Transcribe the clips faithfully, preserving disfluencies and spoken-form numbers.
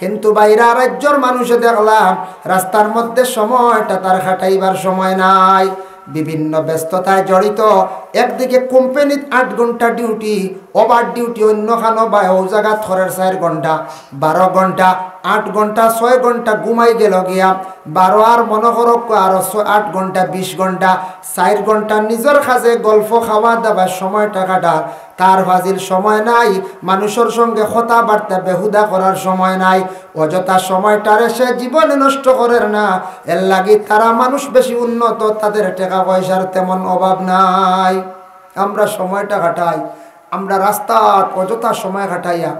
কিন্তু বাইরা রাজ্যর মানুষে দেখলাম, রাস্তার মধ্যে সময়টা তার কাটাইবার সময় নাই, বিভিন্ন ব্যস্ততায় জড়িত। একদিকে কোম্পানিত আট ঘন্টা ডিউটি, ওভার ডিউটি অন্য খানো বা ও জাগাত করের চাইর ঘন্টা, বারো ঘন্টা, আট ঘন্টা, ছয় ঘন্টা ঘুমাই গেল গিয়া, বারো আর মনো করো আরো ছ-, আট ঘন্টা, বিশ ঘন্টা, চাইর ঘন্টা নিজর কাজে গল্প, খাওয়া দাওয়া, সময়টা কাটার, তার ফাজিল সময় নাই, মানুষর সঙ্গে কথাবার্তা বেহুদা করার সময় নাই। অযথা সময়টারে সে জীবনে নষ্ট করের না। এর লাগি তারা মানুষ বেশি উন্নত, তাদের টাকা পয়সার তেমন অভাব নাই। আমরা সময়টা কাটাই, আমরা রাস্তাত অযথা সময় কাটাইয়া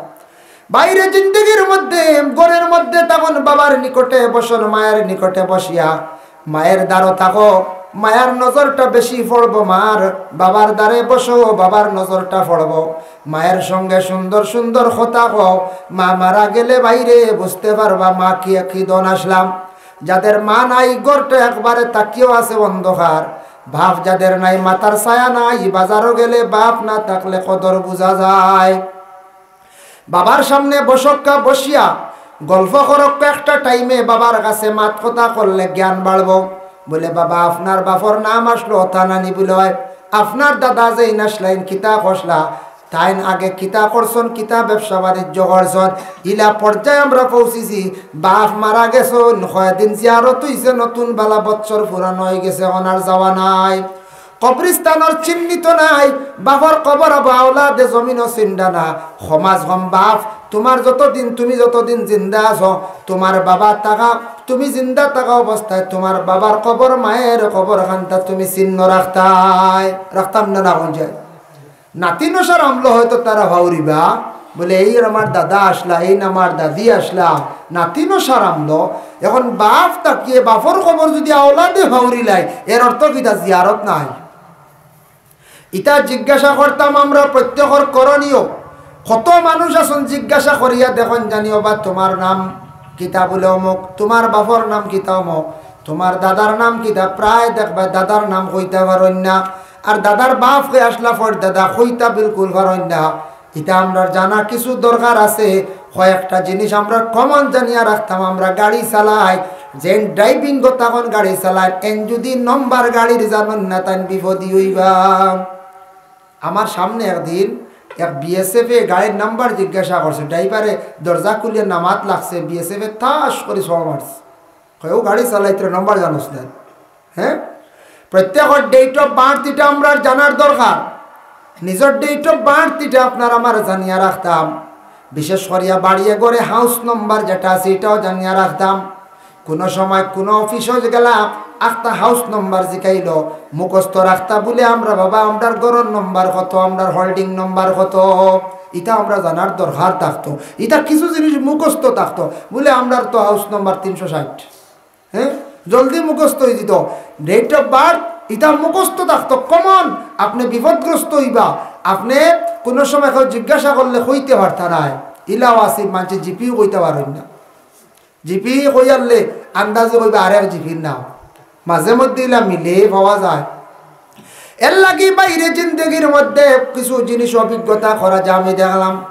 বাইরে জিন্দেগির মধ্যে, ঘরের মধ্যে তখন বাবার নিকটে বসন, মায়ের নিকটে বসিয়া মায়ের দ্বারো থাকো, মায়ার নজরটা বেশি পড়বো মার, বাবার দ্বারে বসো, বাবার নজরটা পড়বো, মায়ের সঙ্গে সুন্দর সুন্দর কথা কও। মা মারা গেলে বাইরে বুঝতে পারবা মা কি, কি দন আসলাম। যাদের মা নাই, ঘরটা একবারে তাকিয়েও আছে অন্ধকার। বাপ যাদের নাই, মাথার ছায়া নাই, বাজারও গেলে বাপ না থাকলে কদর বুঝা যায়। বাবার সামনে বসক্কা, বসিয়া গল্প করক্কা, একটা টাইমে বাবার কাছে মাত কথা করলে জ্ঞান বাড়বো। বলে, "বাবা, আপনার বাপর নাম আসলো, তা নানি?" বলে, "হয়, আপনার দাদা যেইন আসলা, এইন কিতা করছলা, তাইন আগে কিতা করছন, কিতা ব্যবসা বাণিজ্য করছন?" ইলা পর্যায়ে আমরা পৌঁছিছি, বাপ মারা গেছন, কয়দিন জিয়ারত হইছে, নতুন বালা বৎসর পুরানো হয়ে গেছে, অনার যাওয়া নাই। কবরস্থানর চিহ্নিত নাই, বাপর কবর আবো আওলাদে জমিনও চিনরা না। কম আজ কম বাপ, তোমার যতদিন, তুমি যতদিন জিন্দা আছো, তোমার বাবা থাকা, তুমি জিন্দা থাকা অবস্থায় তোমার বাবার কবর, মায়ের কবর খানতা তুমি চিহ্ন রাখতায়, রাখতাম না, না কোন যায়? নাতিনও সার আমলো হয়তো তারা ভাউরিবা, বলে, "এই আমার দাদা আসলা, এই আমার দাদি আসলা।" নাতিনও সার আমলো। এখন বাপ থাকিয়ে বাপর কবর যদি আওলাদে ভাউরি লাই, এর অর্থ কিতা? জিয়ারত নাই। ইতা জিজ্ঞাসা করতাম আমরা প্রত্যেকর করণীয়। কত মানুষ আছন জিজ্ঞাসা করিয়া দেখইন জানি, "ওবা, তোমার নাম কিতা?" বলে, "অমুক।" "তোমার বাপর নাম কিতা?" "অমুক।" "তোমার দাদার নাম কিতা?" প্রায় দেখবা দাদার নাম কইতা পারইন না। আর দাদার বাপ কে আসলা ফর দাদা কইতা বিলকুল পারইন না। ইতা আমরার জানা কিছু দরকার আছে। কয়েকটা জিনিস আমরা কমন জানিয়া রাখতাম। আমরা গাড়ি চালাই, যেইন ড্রাইভিং গো তখন গাড়ি চালাই, এইন যদি নম্বর গাড়ির জানইন না, তাইন বিপদি হইবা। আমার সামনে একদিন এক বিএসএফ এ গাড়ির নাম্বার জিজ্ঞাসা করছে, ড্রাইভারে দরজা খুলিয়া নামাত লাগছে, বিএসএফ এ ঠাস করি সহ মারছে। কয়, "ও গাড়ি চালাইতে নম্বর জানোস না?" হ্যাঁ, প্রত্যেকর ডেট অফ বার্থ ইটা আমরার জানার দরকার। নিজর ডেট অফ বার্থ ইটা আপনার আমার জানিয়া রাখতাম। বিশেষ করিয়া বাড়িয়ে ঘরে হাউস নম্বর যেটা আছে, ইটাও জানিয়া রাখতাম। কোনো সময় কোনো অফিসও গেলাম, আখতা হাউস নম্বর জিকাইলো, মুখস্থ রাখতা বলে আমরা, "বাবা, আমরার ঘরর নম্বর কত, আমরার হোল্ডিং নম্বর কত?" ইটা আমরা জানার দরকার থাকতো। ইটা কিছু জিনিস মুখস্থ থাকতো, বলে, "আমরার তো হাউস নম্বর তিনশো ষাট।" হ্যাঁ, জলদি মুখস্থ হয়ে দিত। ডেট অফ বার্থ ইটা মুখস্থ থাকতো, কমন। আপনি বিপদগ্রস্ত হইবা, আপনি কোনো সময় কেউ জিজ্ঞাসা করলে কইতে পারতা না। ইলাও আছে, মানছে জিপিও কইতে পারইন না। জিপি কইয়ারলে আন্দাজে কইবা আরেক জিপির নাম। মাঝে মধ্যে ইলা মিলে পাওয়া যায়। এর লাগি বাইরে জিন্দেগির মধ্যে কিছু জিনিস অভিজ্ঞতা করা যায়। আমি দেখলাম,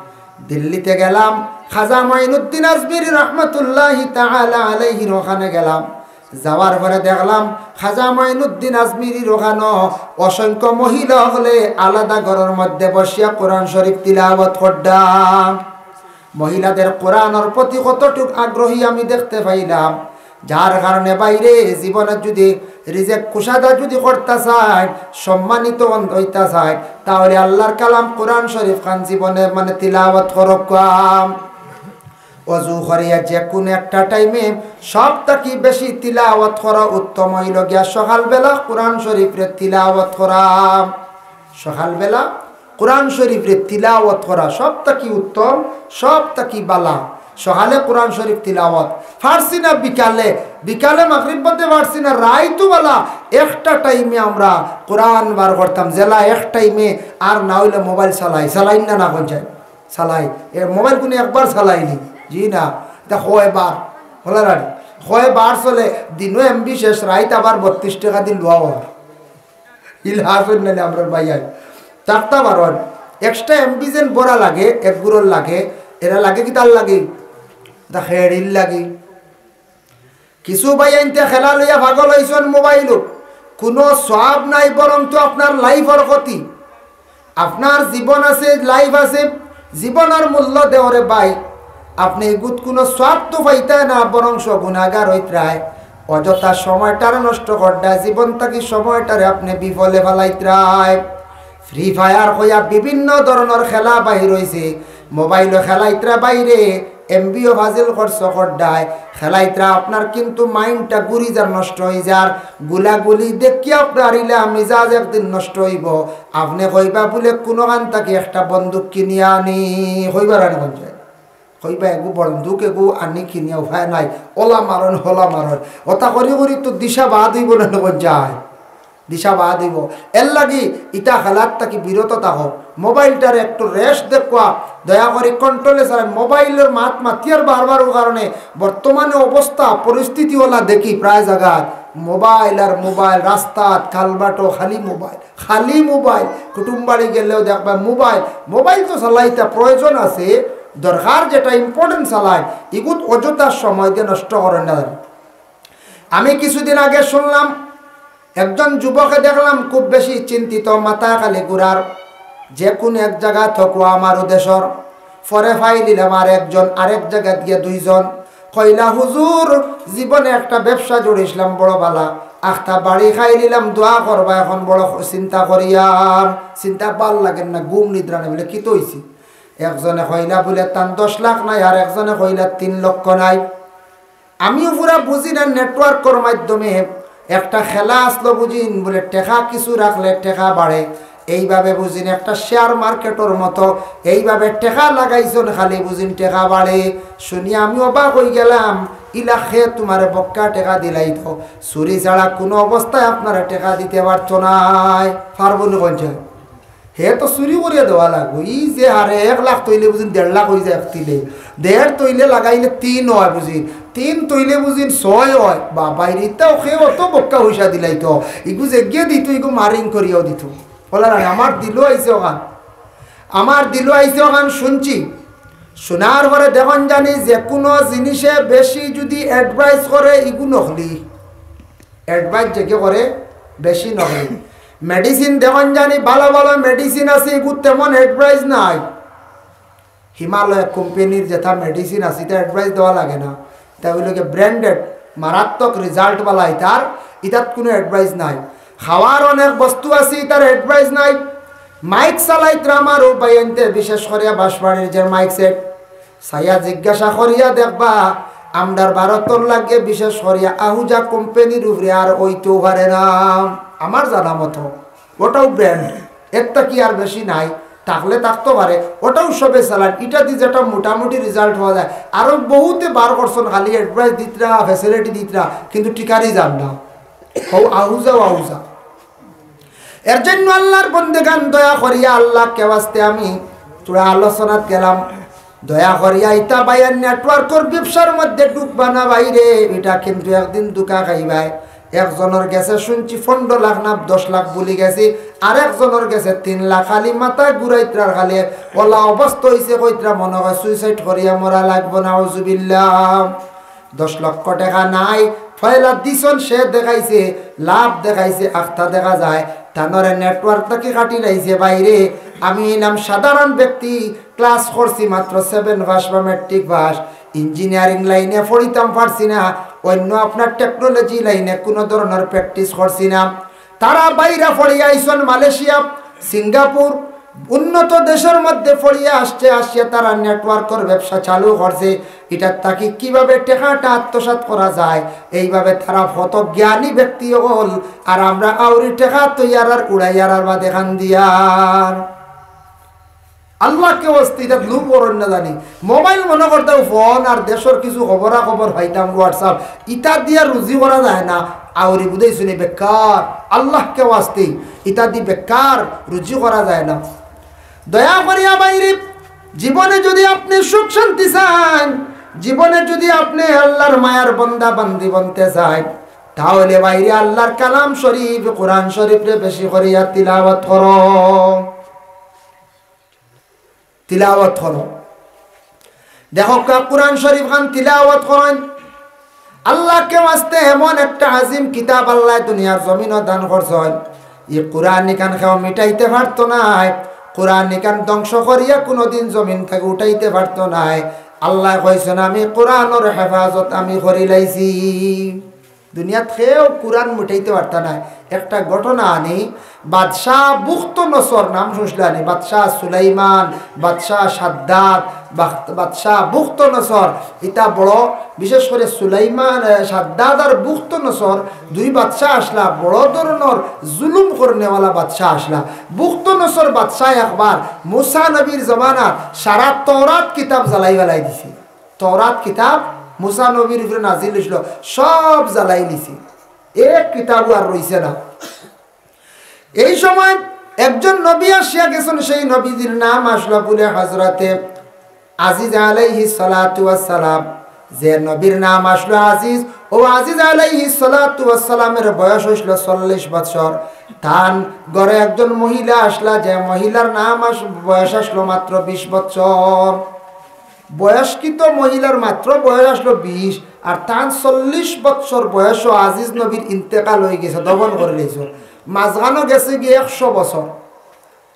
দিল্লিতে গেলাম, খাজা মঈনুদ্দিন আজমিরী রহমতুল্লাহি তাআলা আলাইহির ওখানে গেলাম। যাওয়ার পরে দেখলাম, খাজা মঈনুদ্দিন আজমিরীর ওখানো অসংখ্য মহিলা হকলে আলাদা ঘরর মধ্যে বসিয়া কোরআন শরীফ তিলাওয়াত কররা। মহিলাদের কোরআনর প্রতি কতটুক আগ্রহী আমি দেখতে পাইলাম, যার কারণে বাইরে জীবনে যদি রিজেক কুশাদা যদি করতা চায়, সম্মানিত হন-, হইতা চায়, তাহলে আল্লাহর কালাম কোরআন শরীফ খান জীবনে মানে তিলাওয়াত করউক্কা। অজু করিয়া যে কোনো একটা টাইমে সব থাকি বেশি তিলাওয়াত করা উত্তম হইল গিয়া সকালবেলা কোরআন শরীফরে তিলাওয়াত করা। সকালবেলা কোরআন শরীফরে তিলাওয়াত করা সব থাকি উত্তম, সব থাকি বালা। সকালে কোরআন শরীফ তিলাওয়াত, পারছি না বিকালে, বিকালে মাগরিব বাদে পারছি না, রাইতু বেলা একটা টাইমে আমরা কোরআন বার করতাম, যেলা এক টাইমে, আর না হইলে মোবাইল চালাই, চালাই না, না কোন যায়, চালাই। এ মোবাইল কোনো একবার চালাইনি, জি না, এটা কয়বার, বলা রানি, কয়বার চলে, দিনও এমবি শেষ, রাইত আবার বত্রিশ টাকা দিন লওয়া হয়। ইলা আসুন না, আমরা ভাই আই। তারতা বারো, এক্সট্রা এমবি যেন বড়া লাগে, এক গুরুর লাগে, এরা লাগে কি তার লাগে? তা খেড়ির লাগি। কিছু ভাইয়াইন্তে খেলা লইয়া পাগল অইছইন মোবাইলো। কুনু সওয়াব নাই, বরং তো আপনার লাইফর ক্ষতি। আপনার জীবন আছে, লাইফ আছে, জীবনর মূল্য দেওরে ভাই। আপনে ইগুত কুনু সওয়াব তো পাইতায় না, বরং গুনাগার অইতরায়। অযথা সময়টারে নষ্ট কররায়, জীবন থাকি সময়টারে আপনে বিফলে ফালাইতরায়। ফ্রি ফায়ার কইয়া বিভিন্ন ধরনর খেলা বাহির অইছে, মোবাইলো খেলাইতরা ভাইরে, এমবিও ফাজিল খরচ কররায়, খেলাইতরা আপনার কিন্তু মাইন্ডটা ঘুরি যার, নষ্ট অই যার, গুলাগুলি দেখিয়া আপনার ইলা মিজাজ একদিন নষ্ট অইবো। আপনে কইবা বুলে কুনুখান থাকি একটা বন্দুক কিনিয়া আনি, কইবা রানি কোন যায়? কইবা এগু বন্দুক এগু আনি কিনিয়া উপায় নাই, ওলা মারইন, হোলা মারইন। ওটা করি করি তো দিশা বাদ অইবো না কোন যায়? দিশা বাদ অইবো। এর লাগি ইতা খেলার থাকি বিরত থাকো। মোবাইলটারে একটু রেস্ট দেওয়া, দয়া করি কন্ট্রোলে চালাইন। মোবাইলর মাত মাতিয়ার বারবার, অউ কারণে বর্তমানে অবস্থা পরিস্থিতি ওলা দেখি প্রায় জাগাত মোবাইল আর মোবাইল, রাস্তাত কালবাটো খালি মোবাইল, খালি মোবাইল। কুটুম বাড়ি গেলেও দেখবা মোবাইল। মোবাইল তো চালাইতা প্রয়োজন আছে, দরকার যেটা ইম্পর্টেন্ট চালাইন, ইগুত অযথা সময় দিয়া নষ্ট করইন না। আমি কিছুদিন আগে শুনলাম, একজন যুবকে দেখলাম খুব বেশি চিন্তিত, মাথা খালি ঘুরার, যে কুনু এক জাগাত থাকো আমার দেশর, পরে পাইলিলাম আর একজন, আরেক জাগাত গিয়া দুইজন। কইলা, "হুজুর, জীবনে একটা ব্যবসা জুড়িছলাম বড় বালা, আখতা বাড়ি খাইলিলাম, দোয়া করবা, এখন বড় চিন্তা করিয়ার, চিন্তা ভালা লাগের না, ঘুম নিদ্রা নাই।" বুলে, "কিতা অইছে?" একজনে কইলা বুলে, "তান দশ লাখ নাই," আর একজনে কইলা, "তিন লক্ষ নাই।" আমিও পুরা বুঝি না, নেটওয়ার্কর মাধ্যমে একটা খেলা আছলো বুঝিন, বুলে টেকা কিছু রাখলে টেকা বাড়ে, এইভাবে বুঝিন একটা শেয়ার মার্কেটর মতো, এইভাবে টেকা লাগাইছইন খালি বুঝিন টেকা বাড়ে। শুনিয়া আমি অবাক অইগেলাম, ইলা কে তুমারে বক্কা টেকা দিলাইতো? চুরি ছাড়া কুনু অবস্থায় আপনারে টেকা দিতে পারতো নায়, পারবো নি কোন যায়? হে তো চুরি করিয়া দেওয়া লাগবো। ই যে হারে এক লাখ তইলে বুঝিন দেড় লাখ অই যায় এক তিলে, দেড় তইলে লাগাইলে তিন অয় বুঝিন, তিন তইলে বুঝিন ছয় অয়। বাবাইরে, ইতাও কে অত বক্কা পয়সা দিলাইতো? ইগু যেগিয়ে দিতো, ইগু মারিং করিয়াও দিতো। ওলা না, আমার দিলো আইছে অখান, আমার দিলো আইছে অখান শুনছি। শুনার পরে দেখইন জানি যে কুনু জিনিসে বেশি যুদি অ্যাডভাইস করে, ইগু নকলি। অ্যাডভাইস যেগিয়ে করে বেশি নকলি। মেডিসিন দেখইন জানি ভালা ভালা মেডিসিন আছে, ইগুত তেমন অ্যাডভাইস নাই। হিমালয় কোম্পানির যেটা মেডিসিন আছে, ইতা অ্যাডভাইস দেওয়া লাগে না। ইতা অইলো গিয়া ব্র্যান্ডেড, মারাত্মক রেজাল্ট বালা ইতার, ইতাত কুনু অ্যাডভাইস নাই। খাওয়ার অনেক বস্তু আছে, ইতার অ্যাডভাইস নাই। মাইক চালাইতরা আমার অউ ভাইয়াইন্তে, বিশেষ করিয়া বাঁশবাড়ির যে মাইক সেট, চাইয়া জিজ্ঞাসা করিয়া দেখবা, আমরার ভারতর লাগি বিশেষ করিয়া আহুজা কোম্পানির উপরে আর অইতেও পারে না, আমার জানা মতো। ওটাও ব্র্যান্ড, এর থাকি আর বেশি নাই, থাকলে থাকতো পারে, ওটাও সবে চালান। ইটা দি যেটা মোটামুটি রেজাল্ট পাওয়া যায়, আরো বহুতে বার করছইন, খালি অ্যাডভাইস দিতরা, ফ্যাসিলিটি দিতরা, কিন্তু টিকারি যার না। হউ আহুজাও আহুজা। এর জন্য আল্লাহর বন্দেগান, দয়া করিয়া আল্লাহকে ওয়াস্তে আমি থুড়া আলোচনাত গেলাম। দয়া করিয়া ইতা ভাইয়ার নেটওয়ার্কর ব্যবসার মধ্যে ঢুকবা না ভাইরে, ইটা কিন্তু একদিন ধুকা খাইবায়। একজনর গেছে শুনছি পনরো লাখ না দশ লাখ ভুলি গেছি, আরেকজনর গেছে তিন লাখ। খালি মাথা ঘুরাইতরার, খালি ওলা অবস্থা অইছে, কইতরা মনে অয় সুইসাইড করিয়া মরা লাগবো, নাউজুবিল্লাহ। দশ লক্ষ টেকা নাই, পয়লা দিছইন, সে দেখাইছে, লাভ দেখাইছে, আখতা দেখা যায়, তানরে নেটওয়ার্ক থাকি কাটিলাইছে ভাইরে। আমি অইলাম সাধারণ ব্যক্তি, ক্লাস করছি মাত্র সেভেন পাস বা ম্যাট্রিক পাস, ইঞ্জিনিয়ারিং লাইনে পড়িতাম পারছি না, অইন্য আপনার টেকনোলজি লাইনে কুনু ধরনর প্র্যাকটিস করছি না। তারা বাইরা পড়িয়া আইছইন মালয়েশিয়া, সিঙ্গাপুর, উন্নত দেশর মধ্যে পড়িয়া আসছে, আসিয়া তারা নেটওয়ার্কর ব্যবসা চালু করছে। ইটার থাকি কিভাবে টেকাটা আত্মসাৎ করা যায়, এইভাবে তারা কত জ্ঞানী ব্যক্তি অকল, আর আমরা আউরি টেকা তৈয়ার আর উড়াইয়ার আর বাদে খান দিয়ার। আল্লাহকে ওয়াস্তে ইতাত লোভ করইন না জানি। মোবাইল মনো করতাও ফোন আর দেশর কিছু খবরাখবর পাইতাম WhatsApp, ইতা দিয়া রুজি করা যায় না। আউরি বুঝাইছইন নি বেকার, আল্লাহকে ওয়াস্তে ইতা দি বেকার রুজি করা যায় না। দয়া করিয়া ভাইরে, জীবনে যুদি আপনে সুখ শান্তি চাইন, জীবনে যুদি আপনে আল্লাহর মায়ার বন্দা বান্দি বনতে চাইন, তাহলে ভাইরে আল্লাহর কালাম শরীফ, কোরআন শরীফরে বেশি করিয়া তিলাওয়াত করো। তিলাওয়াত করো। দেখউক্কা, কুরআন শরীফ খান তিলাওয়াত করইন। আল্লাহকে ওয়াস্তে এমন একটা আজিম কিতাব আল্লায় দুনিয়ার জমিনো দান করছইন। ই কুরআন ইখান কেউ মিটাইতে পারতো নায়। কুরআন ইখান ধ্বংস করিয়া কুনুদিন জমিন থাকি উঠাইতে পারতো নায়। আল্লায় কইছইন, "আমি কুরআনর হেফাজত আমি করিলাইছি।" দুনিয়াত কেউ কুরআন মিটাইতে পারতা নায়। একটা ঘটনা আনি, বাদশাহ বুখত নসর, নাম শুনছলা নি? বাদশাহ সুলাইমান, বাদশাহ শাদ্দাদ, বাখ-, বাদশাহ বুখত নসর। ইতা বড়, বিশেষ করি সুলাইমান, এ, শাদ্দাদ আর বুখত নসর দুই বাদশাহ আছলা, বড় ধরনর জুলুম করনেওয়ালা বাদশাহ আছলা। বুখত নসর বাদশাহ একবার মুসা নবীর জমানাত সারা তওরাত কিতাব জ্বালাই ফালাই দিছে। তওরাত কিতাব মুসা নবীর উপরে নাজিল অইছিল, সব জ্বালাই দিছে, এক কিতাবও আর রইছে না। এই সময় একজন নবী আসিয়া গেছইন, সেই নবীজির নাম আছলো বুলে হযরতে আজিজ আলাইহিস সালাতু ওয়াস সালাম। যে নবীর নাম আছলো আজিজ, অউ আজিজ আলাইহিস সালাতু ওয়াস সালামের বয়স অইছিল চল্লিশ বছর। তান ঘরো একজন মহিলা আছলা, যে মহিলার নাম আছ-, বয়স আছলো মাত্র বিশ বছর। বয়স্কিত মহিলার মাত্র বয়স আছলো বিশ, আর তান চল্লিশ বছর বয়সো আজিজ নবীর ইন্তেকাল অইগেছে, দফন করিলাইছইন। মাঝখানো গেছে গি একশো বছর,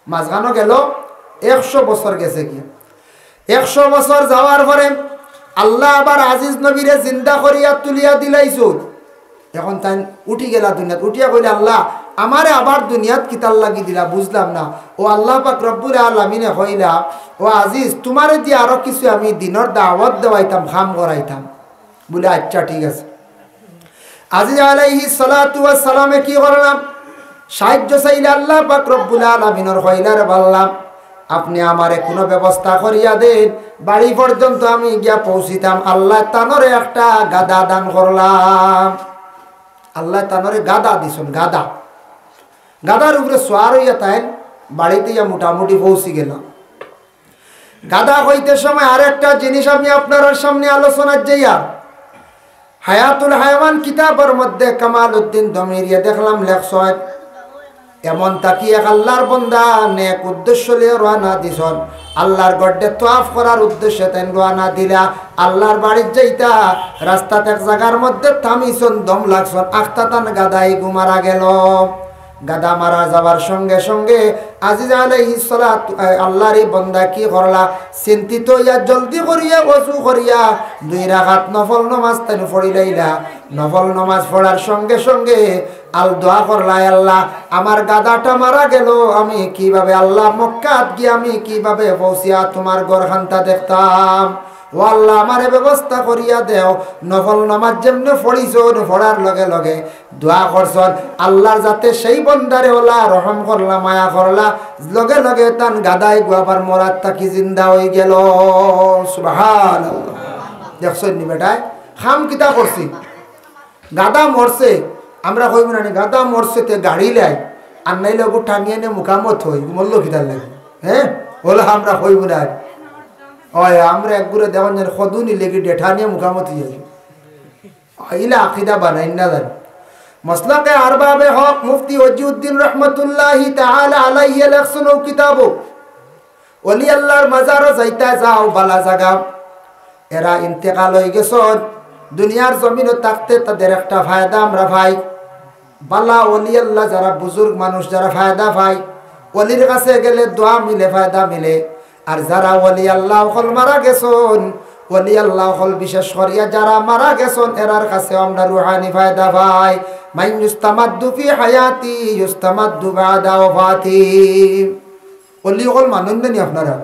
মাঝখানো গেল একশো বছর গেছে গি। একশো বছর যাওয়ার পরে আল্লায় আবার আজিজ নবীরে জিন্দা করিয়া তুলিয়া দিলাইছইন। এখন তাইন উঠি গেলা দুনিয়াত, উঠিয়া কইলা, "আল্লাহ, আমারে আবার দুনিয়াত কিতার লাগি দিলা, বুঝলাম না।" অউ আল্লাহ পাক রব্বুল আলামিনে কইলা, "ও আজিজ, তুমারে দিয়া আরো কিছু আমি দিনর দাওয়াত দেওয়াইতাম, কাম করাইতাম।" বুলে, "আচ্ছা, ঠিক আছে।" আজিজ আলাইহিস সালাতু ওয়াস সালামে কি করলা? সাহায্য চাইলা আল্লাহ পাক রব্বুল আলামিনর, কইলা, "রে আল্লাহ, আপনে আমারে কুনু ব্যবস্থা করিয়া দেইন, বাড়ি পর্যন্ত আমি গিয়া পৌঁছিতাম।" আল্লায় তানরে একটা গাধা দান করলা। আল্লায় তানরে গাধা দিছইন, গাধা। গাধার উপরে সোয়ার অইয়া তাইন বাড়িত গিয়া মোটামুটি পৌঁছি গেলা। গাধা কইতে সময় আরেকটা জিনিস আমি আপনারার সামনে আলোচনাত যাইয়ার। হায়াতুল হায়াওয়ান কিতাবর মধ্যে কামালউদ্দিন দমিরিয়ে দেখলাম লেখছইন, এমন তাকি এক আল্লাহর বন্দা নেক উদ্দেশ্য লইয়া রওয়ানা দিছইন। আল্লাহর ঘরো তওয়াফ করার উদ্দেশ্যে তাইন রওয়ানা দিলা। আল্লাহর বাড়িত যাইতা, রাস্তাত এক জাগার মধ্যে থামিছইন, দম লাগছইন, আখতা তান গাধাইগু মারা গেল। গাধা মারা যাওয়ার সঙ্গে সঙ্গে আজিজ আলাইহিস সালাত, আল্লাহর ই বন্দা কি করলা? চিন্তিত অইয়া জলদি করিয়া অজু করিয়া দুই রাকাত নফল নমাজ তাইন পড়িলাইলা। নফল নমাজ পড়ার সঙ্গে সঙ্গে আল দোয়া করলা, "আল্লাহ, আমার গাধাটা মারা গেল, আমি কিভাবে, আল্লাহ, মক্কাত গিয়া আমি কিভাবে পৌঁছিয়া তুমার ঘরখানতা দেখতাম? ও আল্লাহ, আমারে ব্যবস্থা করিয়া দেও।" নফল নমাজ যেমনে পড়িছইন, পড়ার লগে লগে দোয়া করছইন, আল্লাহর জাতে সেই বন্দারে অলা রহম করলা, মায়া করলা, লগে লগে তান গাধাইগু আবার মরার তাকি জিন্দা অইগেল। সুবহানাল্লাহ। দেখছইন নি বেটায়, কাম কিতা করছি? গাধা মরছে, আমরা কইমু না নি, "গাধা মরছে তে গাড়ি লাই, আর নাইলে ওগু টানিয়া নিয়া মুকামো থই, মরলো কিতার লাগি?" হে, অলা আমরা কইমু না নি? অয়, আমরা একগুরে দেখইন যেন কদুনি লেগে ডেঠা নিয়া মুকামো থই। ইলা আকিদা বানাইন না জানি। মাসলাকে আরবাবে হক মুফতি ওয়াজিউদ্দিন রহমতুল্লাহি তাআলা আলাইহি লেখছইন অউ কিতাবো, "ওলি আল্লাহর মাজারো যাইতা যাও, বালা জাগা। এরা ইন্তেকাল অইগেছইন, দুনিয়ার জমিনো থাকতে তাদের একটা ফায়দা আমরা পাই। বালা ওলি আল্লাহ যারা, বুজুর্গ মানুষ যারা, ফায়দা পাই। ওলির কাছে গেলে দোয়া মিলে, ফায়দা মিলে। আর যারা ওলি আল্লাহ অকল মারা গেছইন, ওলি আল্লাহ অকল বিশেষ করিয়া যারা মারা গেছইন, এরার কাছেও আমরা রুহানি ফায়দা পাই।" "মান ইউস্তামাদ্দু ফি হায়াতি ইউস্তামাদ্দু বা'দা ওয়াফাতি।" ওলি অকল মানইন না নি আপনারা?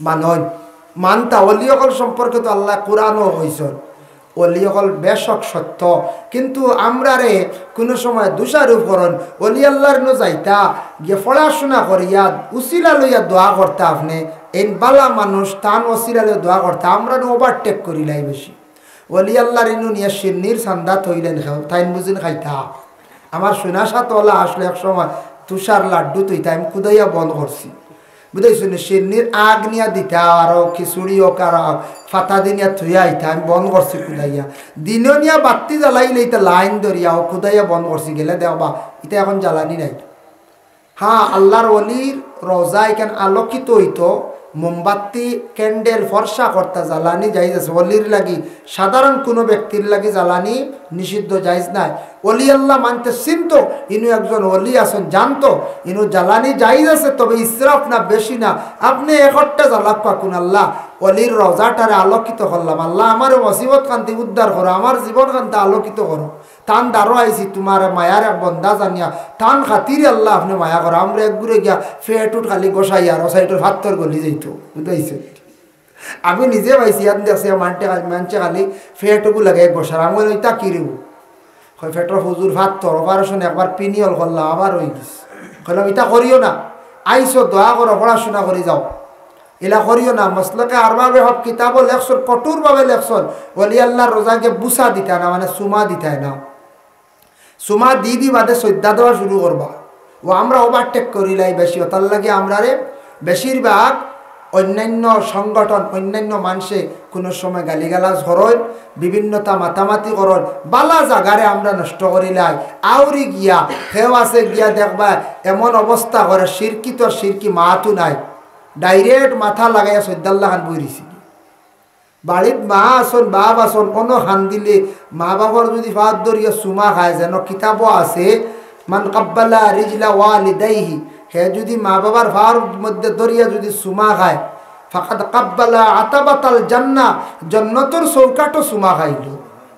মানইন। মানতা, ওলি অকল সম্পর্কে তো আল্লায় কুরআনো কইছইন। ওলি অকল বেশক সত্য, কিন্তু আমরারে কুনু সময় দোষারোপ করইন। ওলি আল্লাহর নু যাইতা, গিয়া পড়াশুনা করিয়া, উসিলা লইয়া দোয়া করতা আপনে, এইন বালা মানুষ, তান উসিলা লইয়া দোয়া করতা, আমরা নু overtake করিলাই বেশি। ওলি আল্লাহর ইনু নিয়া শিন্নির চান্দা থইলেন খাও, তাইন বুঝিন খাইতা। আমার সোনা সাতওয়ালা আসলো এক সময়, তুষার লাড্ডু থইতা, আমি কুদাইয়া বন্ধ করছি। বুঝাইছো নি? শিন্নির আগ নিয়া দিতা, আরো খিচুড়ি অউক, আর ফাতা দি নিয়া থুইয়া আইতা, আমি বন্ধ করছি কুদাইয়া। দিনো নিয়া বাত্তি জ্বালাইলে ইতা লাইন ধরিয়া অউ কুদাইয়া বন্ধ করছি, গেলে দেখবা, ইতা এখন জ্বালানি নাই। হ্যাঁ, আল্লাহর ওলির রওজা ইখান আলোকিত অইতো, মোমবাতি, ক্যান্ডেল, ফর্সা করতা জ্বালানি জায়েজ আছে অলির লাগি, সাধারণ কুনু ব্যক্তির লাগি জ্বালানি নিষিদ্ধ, জায়েজ নাই। অলি আল্লাহ মানতে চিনতো, ইনু একজন অলি আছইন জানতো, ইনু জ্বালানি জায়েজ আছে, তবে ইসরাফ না, বেশি না। আপনে একটা জ্বালাউক্কা কুন আল্লাহ, অলির রওজাটারে আলোকিত করলাম, আল্লাহ আমারে মুসিবত খান থাকি উদ্ধার করো, আমার জীবন খান থাকি আলোকিত করো। তান দ্বারো আইছি তুমার মায়ার এক বন্দা জানিয়া, তান খাতিরে আল্লাহ আপনে মায়া করো। আমরা এক গুরে গিয়া ফেটুত খালি গোসাই আর ও সাইডর ফাত্তর গলি যাইতো, বুঝাইছে? আমি নিজে পাইছি, ইয়াত দেখছি মানষে খালি, মানষে খালি ফেটুগু লাগে এক গোসার। আমি কইলাম, "ইতা কি রে?" কয়, "ফেটর হুজুর ফাত্তর, অপারেশন একবার পিনিয়ল করলাম, আবার অই গেছে।" কইলাম, "ইতা করিও না, আইছো দোয়া করো, পড়াশোনা করি যাও।" ইলা করিও না। মসলকে আরবাবে হক কিতাবো লেখছইন, কঠোরভাবে লেখছইন, অলি আল্লাহর রওজায় গিয়া বুসা দিতা না, মানে চুমা দিতায় না। চুমা দি দি বাদে সইজদা দেওয়া শুরু করবা। ও আমরা ওভারটেক করিলাই বেশি, ওটার লাগি আমরারে বেশিরভাগ অন্যান্য সংগঠন, অন্যান্য মানষে কুনু সময় গালিগালাজ করইন, বিভিন্নতা মাতামাতি করইন, বালা জাগারে আমরা নষ্ট করিলাই। আউরি গিয়া কেউ আছে গিয়া দেখবা এমন অবস্থা করে, শিরকি তো শিরকি, মাতও নাই, ডাইরেক্ট মাথা লাগাইয়া সইজদার লাখান বই রইছে। বাড়িত মা আছইন, বাপ আছইন, অনো কান্দিলে মা বাবার যুদি পাওত ধরিয়া চুমা খায়, যেন কিতাবো আছে, "মান কাব্বালা রিজলা ওয়ালিদাইহি", হে যুদি মা বাবার পাওর মধ্যে ধরিয়া যুদি চুমা খায়, "ফাকাদ কাব্বালা আতাবাতাল জান্নাহ", জন্নতর চৌকাঠো চুমা খাইলো।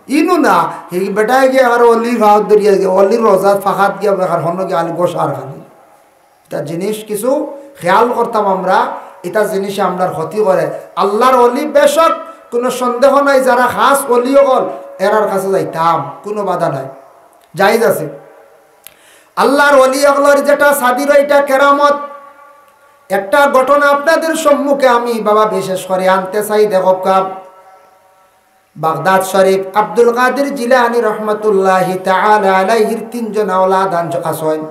ইনু না, হে বেটায় গিয়া আর অলির পাওত ধরিয়া গিয়া, অলির রওজাত ফাকাত গিয়া বেকার হনো গিয়া আলি গোসার খালি। ইতা জিনিস কিছু খেয়াল করতাম আমরা, ইতা জিনিসে আমরার ক্ষতি করে। আল্লাহর অলি বেশক, কুনু সন্দেহ নাই, যারা খাস অলি অকল, এরার কাছে যাইতাম, কুনু বাধা নাই, জায়েজ আছে। আল্লাহর অলি অকলর যেটা সাদির, ইটা কেরামত। একটা ঘটনা আপনাদের সম্মুখে আমি, বাবা, বিশেষ করে আনতে চাই, দেখউক্কা। বাগদাদ শরীফ আব্দুল কাদির জিলানী রহমতুল্লাহি তাআলা আলাইহির তিনজন আওলাদ আন-, আছইন।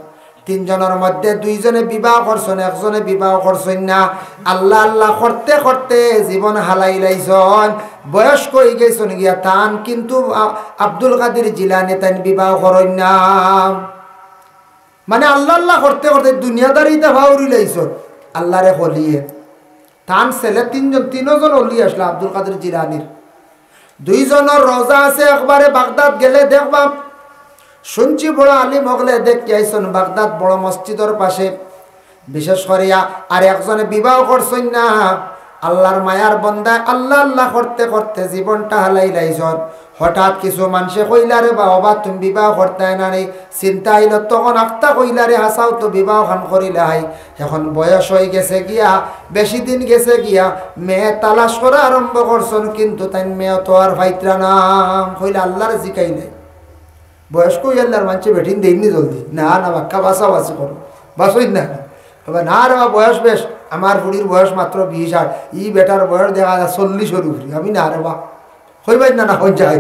তিনজনর মধ্যে দুইজনে বিবাহ করছইন, একজনে বিবাহ করছইন না। আল্লাহ আল্লাহ করতে করতে জীবন হালাইলাইছইন, বয়স্ক অইগেছইন গিয়া তান, কিন্তু আ-, আব্দুল কাদির জিলানী তাইন বিবাহ করইন না। মানে আল্লাহ আল্লাহ করতে করতে দুনিয়াদারিতা ফাউরিলাইছইন। আল্লাহরে অলিয়ে তান ছেলে তিনজন, তিনজন অলি আছলা আব্দুল কাদির জিলানীর। দুইজনর রওজা আছে, একবারে বাগদাদ গেলে দেখবা। শুনছি বড় আলিম অকলে দেখি আইছইন বাগদাদ বড় মসজিদর পাশে, বিশেষ করিয়া। আর একজনে বিবাহ করছইন না। আল্লাহর মায়ার বন্দায় আল্লাহ আল্লাহ করতে করতে জীবনটা হালাইলাইছইন। হঠাৎ কিছু মানষে কইলা, "রে বা, ওবা, তুমি বিবাহ করতায় না নি?" চিন্তা আইলো, তখন আখতা কইলা, "রে, হাছাউ তো বিবাহ খান করিলাই। এখন বয়স অইগেছে গিয়া, বেশি দিন গেছে গিয়া, মেয়ে তালাশ করা আরম্ভ করছইন, কিন্তু তাইন মেয়ে তো আর পাইতরা না।" কইলা, "আল্লাহরে জিকাইলে।" বয়স্ক অইয়া আল্লাহর মানষে বেটিন দেইন নি জলদি? না, না, বাক্কা বাছাবাছি করো, বাছইন না। ওবা, "না রে বা, বয়স বেশ, আমার ফুড়ির বয়স মাত্র বিশ, আর ই বেটার বয়স দেখা যায় চল্লিশর উপরে।" আমি, "না রে বা।" কইবায় না, না কই যায়,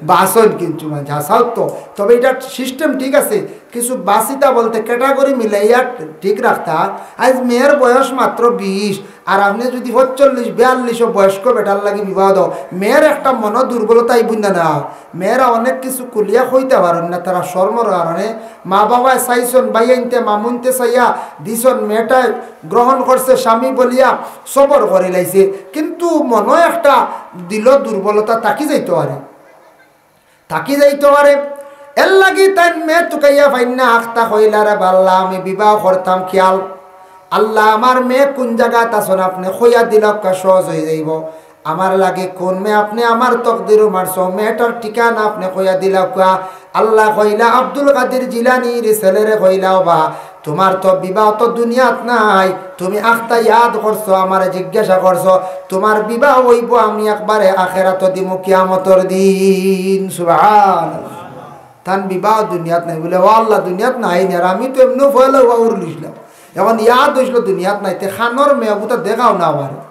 বাছইন কিন্তু মানষে, হাছাউ তো। তবে ইটা সিস্টেম ঠিক আছে, কিছু বাছিতা বলতে ক্যাটাগরি মিলাইয়া ঠিক রাখতা। আইজ মেয়ের বয়স মাত্র বিশ, আর আপনে যুদি পঁয়তাল্লিশ, বিয়াল্লিশও বয়স্ক বেটার লাগি বিবাহ দেও, মেয়ের একটা মনো দুর্বলতা আইবো না, না? মেয়েরা অনেক কিছু খুলিয়া কইতা পারইন না, তারা শরমর কারণে। মা বাবায় চাইছইন, ভাইয়াইন্তে, মামুইন্তে চাইয়া দিছইন, মেয়েটায় গ্রহণ করছে স্বামী বলিয়া, সবর করিলাইছে, কিন্তু মনো একটা দিলো দুর্বলতা থাকি যাইতো পারে, থাকি যাইতো পারে। এরলাগি তাইন মেয়ে তুকাইয়া পাইন না, আখতা কইলা, "রে বা আল্লাহ, আমি বিবাহ করতাম কিয়াল। আল্লাহ, আমার মেয়ে কুন জাগাত আছইন আপনে কইয়া দিলাউক্কা, সহজ অইযাইবো। আমার লাগি কুন মেয়ে আপনে আমার তকদিরো মারছো, মেয়েটার ঠিকানা আপনে কইয়া দিলাউক্কা।" আল্লাহ কইলা, আব্দুল কাদির জিলানীর ছেলেরে কইলা, "ওবা, তুমার তো বিবাহ তো দুনিয়াত নাই, তুমি আখতা ইয়াদ করছো, আমারে জিজ্ঞাসা করছো, তুমার বিবাহ অইবো আমি একবারে আখেরাতো দিমু কিয়ামতর দিন।" সুবহানাল্লাহ। তান বিবাহ দুনিয়াত নাই। বলে, "ও আল্লাহ, দুনিয়াত নাই নি, আর আমি তো এমনেউ পয়লা উবা উরলিছলাম, এখন ইয়াদ অইছিল দুনিয়াত নাই, তে খানোর মেয়ে অগুতা দেখাও না আমারে,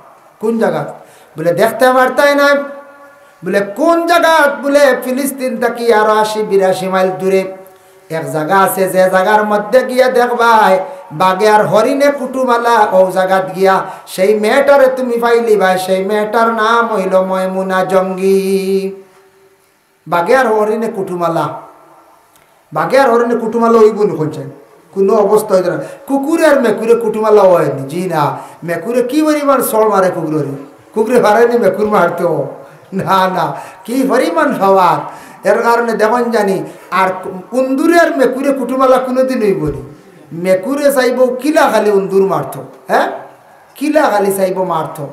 কুন জাগাত?" বলে, "দেখতে পারতায় না।" বলে, "কুন জাগাত?" বলে, "ফিলিস্তিন থাকি আরো আশি বিরাশি মাইল দূরে এক জাগা আছে, যে জাগার মধ্যে গিয়া দেখবায় বাঘে আর হরিণে কুটুমালা, অউ জাগাত গিয়া সেই মেয়েটারে তুমি পাইলিবায়, সেই মেয়েটার নাম অইলো ময়মুনা জঙ্গি।" বাঘে আর হরিণে কুটুমালা, বাঘে আর হরিণে কুটুমালা অইবো নি কইছইন? কুনু অবস্থা অইতো না। কুকুরে আর মেকুরে কুটুমালা অয়নি, জি না। মেকুরে কি পরিমাণ চড় মারে কুকুররে, কুকুরে পারেনি মেকুর মারতো? না, না, কি পরিমাণ পাওয়ার। এর কারণে দেখইন জানি, আর উন্দুরে আর মেকুরে কুটুমালা কুনুদিন অইবো নি। মেকুরে চাইবো কিলা খালি উন্দুর মারতো, হ্যাঁ, কিলা খালি চাইবো মারতো।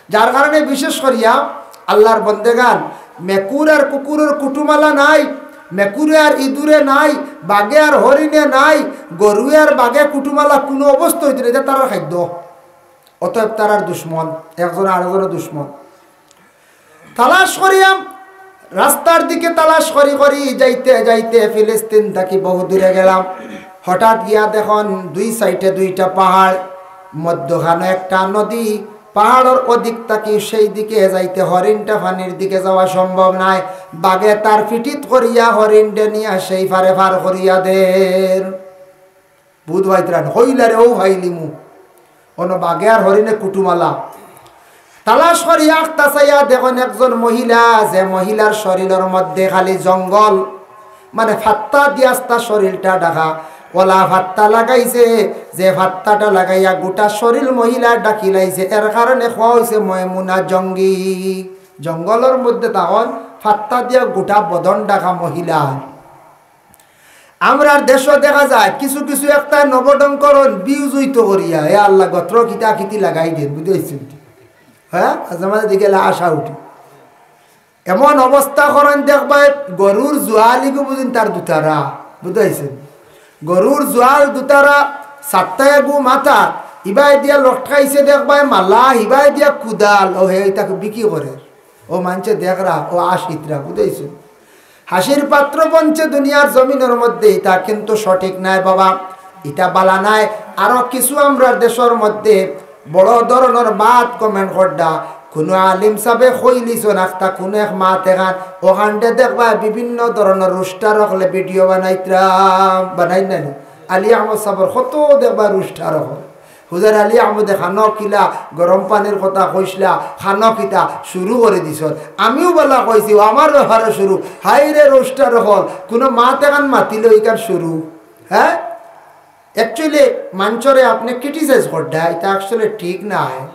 যার কারণে বিশেষ করিয়া আল্লাহর বন্দেগান, মেকুর আর কুকুরর কুটুমালা নাই, মেকুরে আর ইঁদুরে নাই, বাঘে আর হরিণে নাই, গরুয়ে আর বাঘে কুটুমালা কুনু অবস্থা অইতো না, ইতা তারার খাদ্য। অতএব তারার দুশমন, একজন আরেকজনর দুশমন। তালাশ করিয়া রাস্তার দিকে তালাশ করি করি যাইতে যাইতে ফিলিস্তিন থাকি বহু দূরে গেলাম। হঠাৎ গিয়া দেখইন দুই সাইডে দুইটা পাহাড়, মধ্যখানো একটা নদী। পাহাড়র ওদিক থাকি সেই দিকে যাইতে হরিণটা পানির দিকে যাওয়া সম্ভব নায়। বাঘে তার পিঠিত করিয়া হরিণরে নিয়া সেই পারে পার করিয়া দের। বুধ ভাইত্রান হইলারে ও ভাইলিমু। অনো বাঘে আর হরিণে কুটুমালা। তালাশ করি আখতা চাইয়া দেখইন একজন মহিলা, যে মহিলার শরীলর মধ্যে খালি জঙ্গল, মানে ফাত্তা দিয়া আস্তা শরীলটা ঢাকা। ওলা ফাত্তা লাগাইছে, যে ফাত্তাটা লাগাইয়া গোটা শরীল মহিলা ঢাকিলাইছে, এর কারণে কওয়া অইছে ময়মুনা জঙ্গি। জঙ্গলর মধ্যে তখন ফাত্তা দিয়া গোটা বদন ঢাকা মহিলা। আমরার দেশো দেখা যায় কিছু কিছু একটা নবডঙ্করণ বিউজ অইতো করিয়া, এ আল্লাহ, গত্র কিতা কিতি লাগাই দেইন, বুঝাইছইন? হ্যাঁ, মাঝে মাঝে দেখি এলা আশা উঠি। এমন অবস্থা করইন দেখবায়, গরুর জোয়ালিগু বুঝইন তার দুতারা, বুঝাইছইন? গরুর জোয়াল দুতারা, সাত্তায়াগু মাথা, ইবায় দিয়া লটকাইছে দেখবায় মালা, ইবায় দিয়া কুদাল, ও হে ইতাকে বিক্রি করে। ও মানষে দেখরা, ও আশিতরা, বুঝাইছইন? হাসির পাত্র বনছে দুনিয়ার জমিনর মধ্যে, ইতা কিন্তু সঠিক নায় বাবা, ইতা বালা নায়। আরো কিছু আমরার দেশর মধ্যে বড় ধরনর মাত কমেন্ট করডা, কুনু আলিম সাবে কইলিছইন আখতা কুনু এক মাত এখান, ওখানটে দেখবায় বিভিন্ন ধরনর রুস্টার অকলে ভিডিও বানাইতরা, বানাইন না নি? আলী আহমদ সাবর কত দেখবায় রুস্টার অকল। হুজুর আলী আহমদে খানো কিলা গরম পানির কথা কইছলা, খানো কিতা শুরু করি দিছইন। আমিও বালা কইছি, ও আমার ব্যাপারে শুরু। হায়রে রুস্টার অকল, কুনু মাত এখান মাতিলে ইখান শুরু। হ্যাঁ, actually মানষরে আপনে criticize করডা, ইতা actually ঠিক নায়।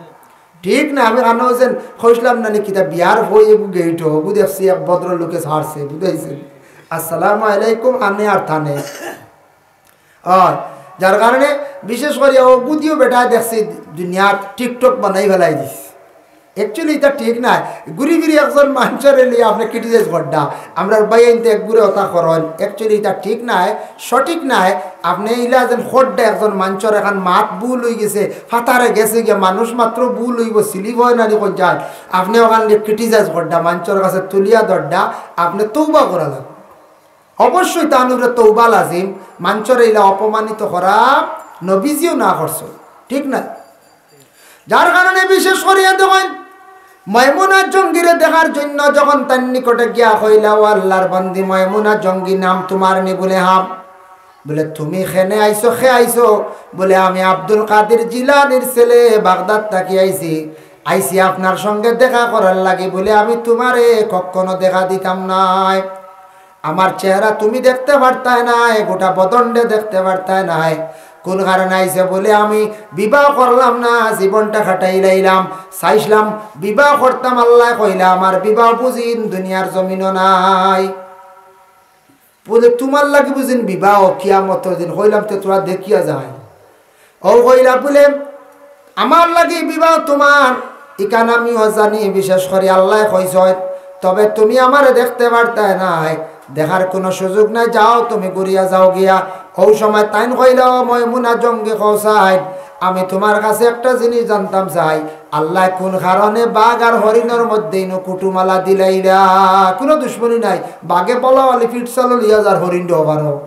ঠিক না, আমি খানো যেন কইছলাম না নি কিতা, বিয়ার বই এগু গেইটো, এগু দেখছি এক ভদ্রলোকে ছাড়ছে, বুঝাইছইন? আসসালামু আলাইকুম, আনে আর থানে। অয়, যার কারণে বিশেষ করি অগুদিও বেটায় দেখছি দুনিয়াত TikTok বানাই ফেলাই দিছে। Actually ইতা ঠিক নায়। ঘুরি ফিরি একজন মানষরে লইয়া আপনে criticize করডা। আমরার ভাইয়াইন্তে এক ঘুরে ওতা করইন। Actually ইতা ঠিক নায়, সঠিক নায়। আপনে ইলা যেন করডা একজন মানষর এখান মাত ভুল অইগেছে, ফাতারে গেছে গিয়া মানুষ মাত্র ভুল অইবো, slip অয় না নি কইন যায়। আপনে ওখান criticize করডা, মানষর কাছে তুলিয়া ধরডা, আপনে তওবা করা লাগবো। অবশ্যই তান উপরে তওবা লাজিম, মানষরে ইলা অপমানিত করা নবীজিও না করছইন, ঠিক না? যার কারণে বিশেষ করিয়া দেখইন, ময়মুনা জঙ্গিরে দেখার জন্য যখন তার নিকটে গিয়া কইলা, "ও আল্লাহর বান্দি ময়মুনা জঙ্গি, নাম তুমার নি?" বুলে, "হ্যাঁ।" বুলে, "তুমি কেনে আইছো, কে আইছো?" বুলে, "আমি আব্দুল কাদির জিলানির ছেলে, বাগদাদ থাকি আইছি, আইছি আপনার সঙ্গে দেখা করার লাগি।" বুলে, "আমি তুমারে কখনো দেখা দিতাম নায়।" আমার চেহারা তুমি দেখতে পারতায় নায়, গোটা বদনটা দেখতে পারতায় নায়। কোন কারণে আইছে? বুলে, "আমি বিবাহ করলাম না, জীবনটা কাটাইলাইলাম, চাইছলাম বিবাহ করতাম, আল্লায় কইলা আমার বিবাহ বুঝিন দুনিয়ার জমিনো নাই।" বুলে, "তুমার লাগি বুঝিন বিবাহ কিয়ামতর দিন?" কইলাম, "তে তুরা দেখিয়া যায়।" ও কইলা বুলে, "আমার লাগি বিবাহ তুমার, ইখান আমিও জানি, বিশেষ করি আল্লায় কইছইন, তবে তুমি আমারে দেখতে পারতায় নায়, দেখার কুনু সুযোগ নাই, যাও তুমি ঘুরিয়া যাও গিয়া।" ও সময় তাইন কইলা, "ও ময়মুনা জঙ্গি কও চাই, আমি তুমার কাছে একটা জিনিস জানতাম চাই, আল্লায় কুন কারণে বাঘ আর হরিণর মধ্যে ইনো কুটুমালা দিলাইলা?" কুনু দুশমনি নাই, বাঘে পলাওয়ালি ফিটসালো লইয়া যার, হরিণ ডহবারও।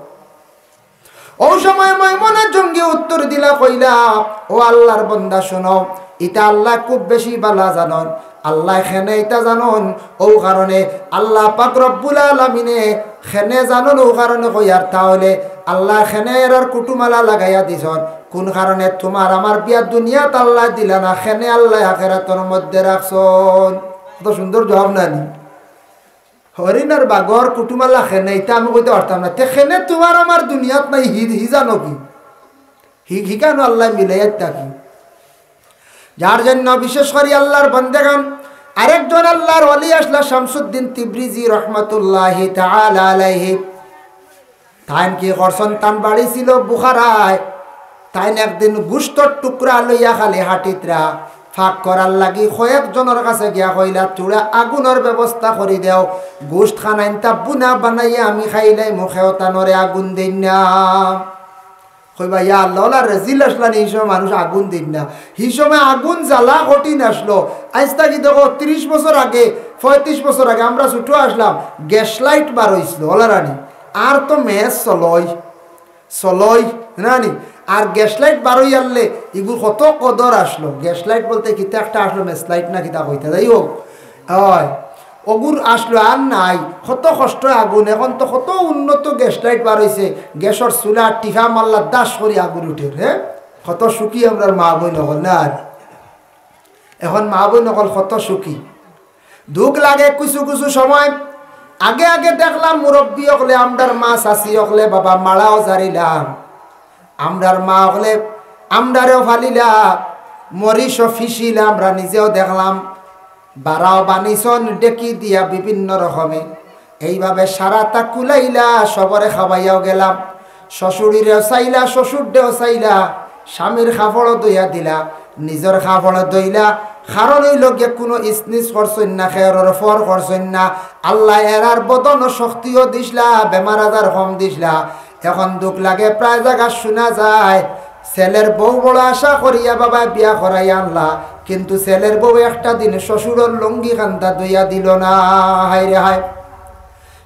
ও সময় ময়মুনা জঙ্গি উত্তর দিলা কইলা, "ও আল্লাহর বন্দা, শুনো, ইতা আল্লায় খুব বেশি বালা জানইন, আল্লায় কেনে ইতা জানইন, ও কারণে আল্লাহ পাক রব্বুল আলামিনে কেনে জানইন, ও কারণে কইয়ার, তাহলে আল্লায় কেনে এরার কুটুমালা লাগাইয়া দিছইন, কুন কারণে তুমার আমার বিয়া দুনিয়াত আল্লায় দিলা না, কেনে আল্লায় আখেরাতর মধ্যে রাখছইন?" কত সুন্দর জবাব না নি? হরিণর বাগর কুটুমালা খেনে, ইতা আমি কইতে পারতাম না। তে খেনে তুমার আমার দুনিয়াত নাই, হি-, হি জানো কি? হি-, হিখানো আল্লায় মিলাইয়া থাকি। যার জন্য বিশেষ করি আল্লার বন্দেগান, আরেকজন আল্লার ওলি আছলা শামসুদ্দিন তিব্রিজি রহমতুল্লাহি তাআলা আলাইহি। তাইন কি করছন, তান বাড়ি ছিল বুখারায়। তাইন একদিন গুস্তর টুকরা লইয়া খালি হাটিতরা, ফাঁক করার লাগি কয়েকজনর কাছে গিয়া কইলা, "তুরা আগুনর ব্যবস্থা করি দেও, গুস্ত খানাইন্তা বুনা বানাইয়া আমি খাইলাই, মুখে ওতানরে আগুন দেইন না।" কইবা, "ইয়া আল্লাহ, ওলা রেজিল আছলা নি, হি সময় মানুষ আগুন দেইন না।" হি সময় আগুন জ্বালা কঠিন আছলো। আইজ থাকি দেখো, তিরিশ বছর আগে, পঁয়ত্রিশ বছর আগে আমরা ছুটো আছলাম, গ্যাস লাইট বার অইছলো, ওলা রানি। আর তো মেস চলই, চলই, না নি? আর গ্যাস লাইট বার অইয়ারলে ইগুর কত কদর আছলো। গ্যাস লাইট বলতে কিতা একটা আছলো, মেস লাইট না কিতা কইতা, যাই হোক। অয়, অগুর আছলো আর নাই। কত কষ্ট আগুন, এখন তো কত উন্নত গ্যাস লাইট বার অইছে। গ্যাসর চুলা টিফা মারলা দাস করি আগুন উঠের, হে? কত সুখী আমরার মা বইন অকল, না আর? এখন মা বইন অকল কত সুখী। দুখ লাগে কিছু কিছু সময়। আগে আগে দেখলাম মুরব্বি অকলে, আমরার মা চাচি অকলে, বাবা মারাও জারিলাম, আমরার মা অকলে আমরারেও ফালিলা, মরিচও ফিসিলা, আমরা নিজেও দেখলাম, বারাও বানিছন ডেকি দিয়া বিভিন্ন রকমে। এইভাবে সারাটা কুলাইলা, সবরে খাওয়াইয়াও গেলাম। শ্বশুরিরেও চাইলা, শ্বশুররেও চাইলা, স্বামীর কাপড়ও ধইয়া দিলা, নিজর কাপড়ও ধইলা। কারণ অইলো গিয়া কুনু ইসনিস করছইন না, খেয়রর ফর করছইন না। আল্লায় এরার বদনও শক্তিও দিছলা, বেমার আজার কম দিছলা। এখন দুখ লাগে, প্রায় জাগা শুনা যায়, ছেলের বউ বড় আশা করিয়া বাবায় বিয়া করাই আনলা, কিন্তু ছেলের বউ একটা দিন শ্বশুরর লুঙ্গি খান্তা ধইয়া দিল না। হায় রে হায়,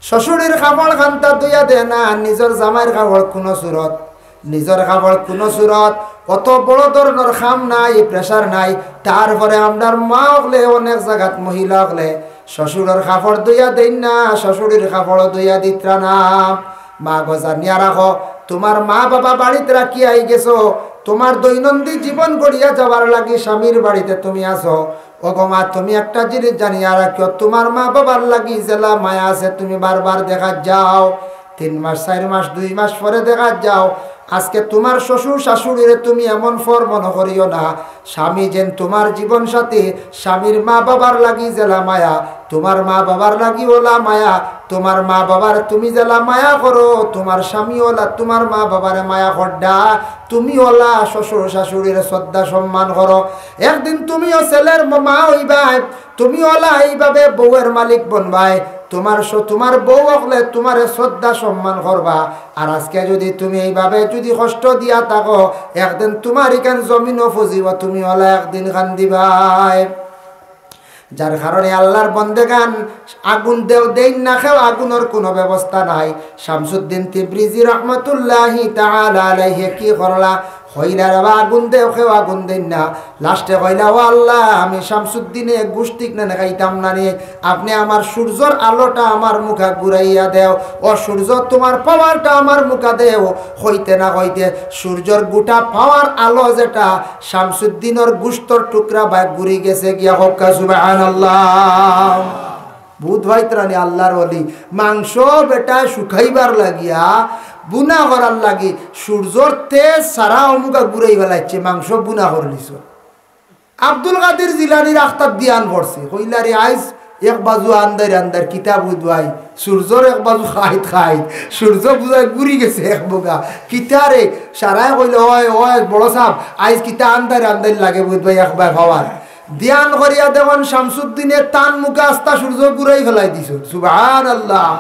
শ্বশুরির কাপড় খান্তা ধইয়া দে না, নিজর জামাইর কাপড় কুনু সুরত, নিজর কাপড় কুনু সুরত। অত বড় ধরনর কাম নাই, প্রেশার নাই, তারপরে আমরার মা অকলে, অনেক জাগাত মহিলা অকলে শ্বশুরর কাপড় ধইয়া দেইন না, শ্বশুরির কাপড়ও ধইয়া দিতরা না। মা গো, জানিয়া রাখো, তুমার মা বাবা বাড়িত রাখিয়া আই গেছো, তুমার দৈনন্দিন জীবন গড়িয়া যাওয়ার লাগি স্বামীর বাড়িতে তুমি আছো। ও গো মা, তুমি একটা জিনিস জানিয়া রাখিও, তুমার মা বাবার লাগি যেলা মায়া আছে, তুমি বারবার দেখাত যাও, তিন মাস, চাইর মাস, দুই মাস পরে দেখাত যাও। আজকে তুমার শ্বশুর শাশুড়িরে তুমি এমন ফর মনো করিও না, স্বামী যেন তুমার জীবন সাথী, স্বামীর মা বাবার লাগি যেলা মায়া, তুমার মা বাবার লাগি ওলা মায়া, তুমার মা বাবার তুমি যেলা মায়া করো, তুমার স্বামী ওলা তুমার মা বাবারে মায়া করডা, তুমি ওলা শ্বশুর শাশুড়ির শ্রদ্ধা সম্মান করো। একদিন তুমিও ছেলের মা অইবায়, তুমি ওলা এইভাবে বউয়ের মালিক বনবায়, তুমার স-, তুমার বউ অকলে তুমারে শ্রদ্ধা সম্মান করবা। আর আজকে যুদি তুমি এইভাবে যুদি কষ্ট দিয়া থাকো, একদিন তুমার ইখান জমিনও ফুজিব, তুমি ওলা একদিন কান্দিবায়। যার কারণে আল্লার বন্দেগান, আগুন দেও দেইন না কেউ, আগুনর কুনু ব্যবস্থা নাই। শামসুদ্দিন তিব্রিজি রহমতুল্লাহি তাআলা আলাইহি কি করলা? কইলা, "রে বা, আগুন দেও কেউ, আগুন দেইন না।" লাস্টে কইলা, "ও আল্লাহ, আমি শামসুদ্দিনে গুস্ত খাইতাম না নি, আপনে আমার সূর্যর আলোটা আমার মুখা ঘুরাইয়া দেও, ও সূর্য তুমার পাওয়ারটা আমার মুখা দেও।" কইতে না কইতে সূর্যর গোটা পাওয়ার আলো যেটা শামসুদ্দিনর গুস্তর টুকরা বায় ঘুরি গেছে গিয়া। কউক্কা সুবহানাল্লাহ। বুঝ ভাইতরানি আল্লার ওলি, মাংস বেটায় শুকাইবার লাগিয়া, বুনা করার লাগি, সূর্যর তেজ সারা অমুকা ঘুরাই ফালাইছে, মাংস বুনা করলিছ। আব্দুল কাদির জিলানির আখতাত ধ্যান করছে, কইলা, "রে আইজ এক বাজু আন্দাইর আন্দাইর, কিতা বুধ ভাই, সূর্যর এক বাজু খাইত খাইত, সূর্য বুঝায় ঘুরি গেছে এক মুখা, কিতা রে?" সারায় কইলে, "ওই, ওই, বড় সাব, আইজ কিতা আন্দাইর আন্দাইর লাগে বুধ ভাই, একবার পাওয়ার।" ধ্যান করিয়া দেখইন শামসুদ্দিনে তান মুখা আস্তা সূর্য ঘুরাই ফালাই দিছইন। সুবহানাল্লাহ।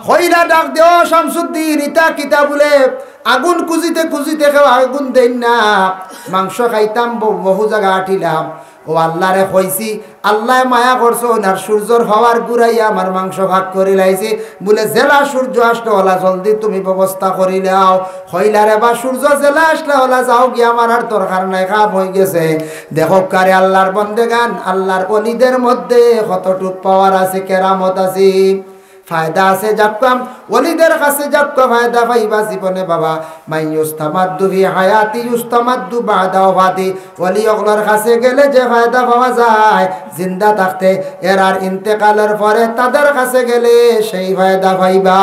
কইলা ডাক দে, "ও শামসুদ্দিন, ইতা কিতা?" বুলে, "আগুন খুজিতে খুজিতে কেউ আগুন দেইন না, মাংস খাইতাম, ব-, বহু জাগা আটিলাম। ও আল্লারে কইছি, আল্লায় মায়া করছইন, আর সূর্যর পাওয়ার ঘুরাইয়া আমার মাংস ভাগ করিলাইছি।" বুলে, "যেলা সূর্য আসলো ওলা জলদি তুমি ব্যবস্থা করিলাও।" কইলা, "রে বা, সূর্য যেলা আসলা ওলা যাও গিয়া, আমার আর দরকার নাই, কাম অইগেছে।" দেখউক্কা রে আল্লার বন্দেগান, আল্লার ওলিদের মধ্যে কতটুক পাওয়ার আছে, কেরামত আছে। ফায়দা আছে যাউক্কা, ওলিদের কাছে যাউক্কা, ফায়দা পাইবা জীবনে বাবা। মান ইউস্তামাদ্দু ফি হায়াতি ইউস্তামাদ্দু বা'দা ওয়াফাতি। ওলি অকলর কাছে গেলে যে ফায়দা পাওয়া যায় জিন্দা থাকতে, এরার ইন্তেকালর পরে তাদের কাছে গেলে সেই ফায়দা পাইবা,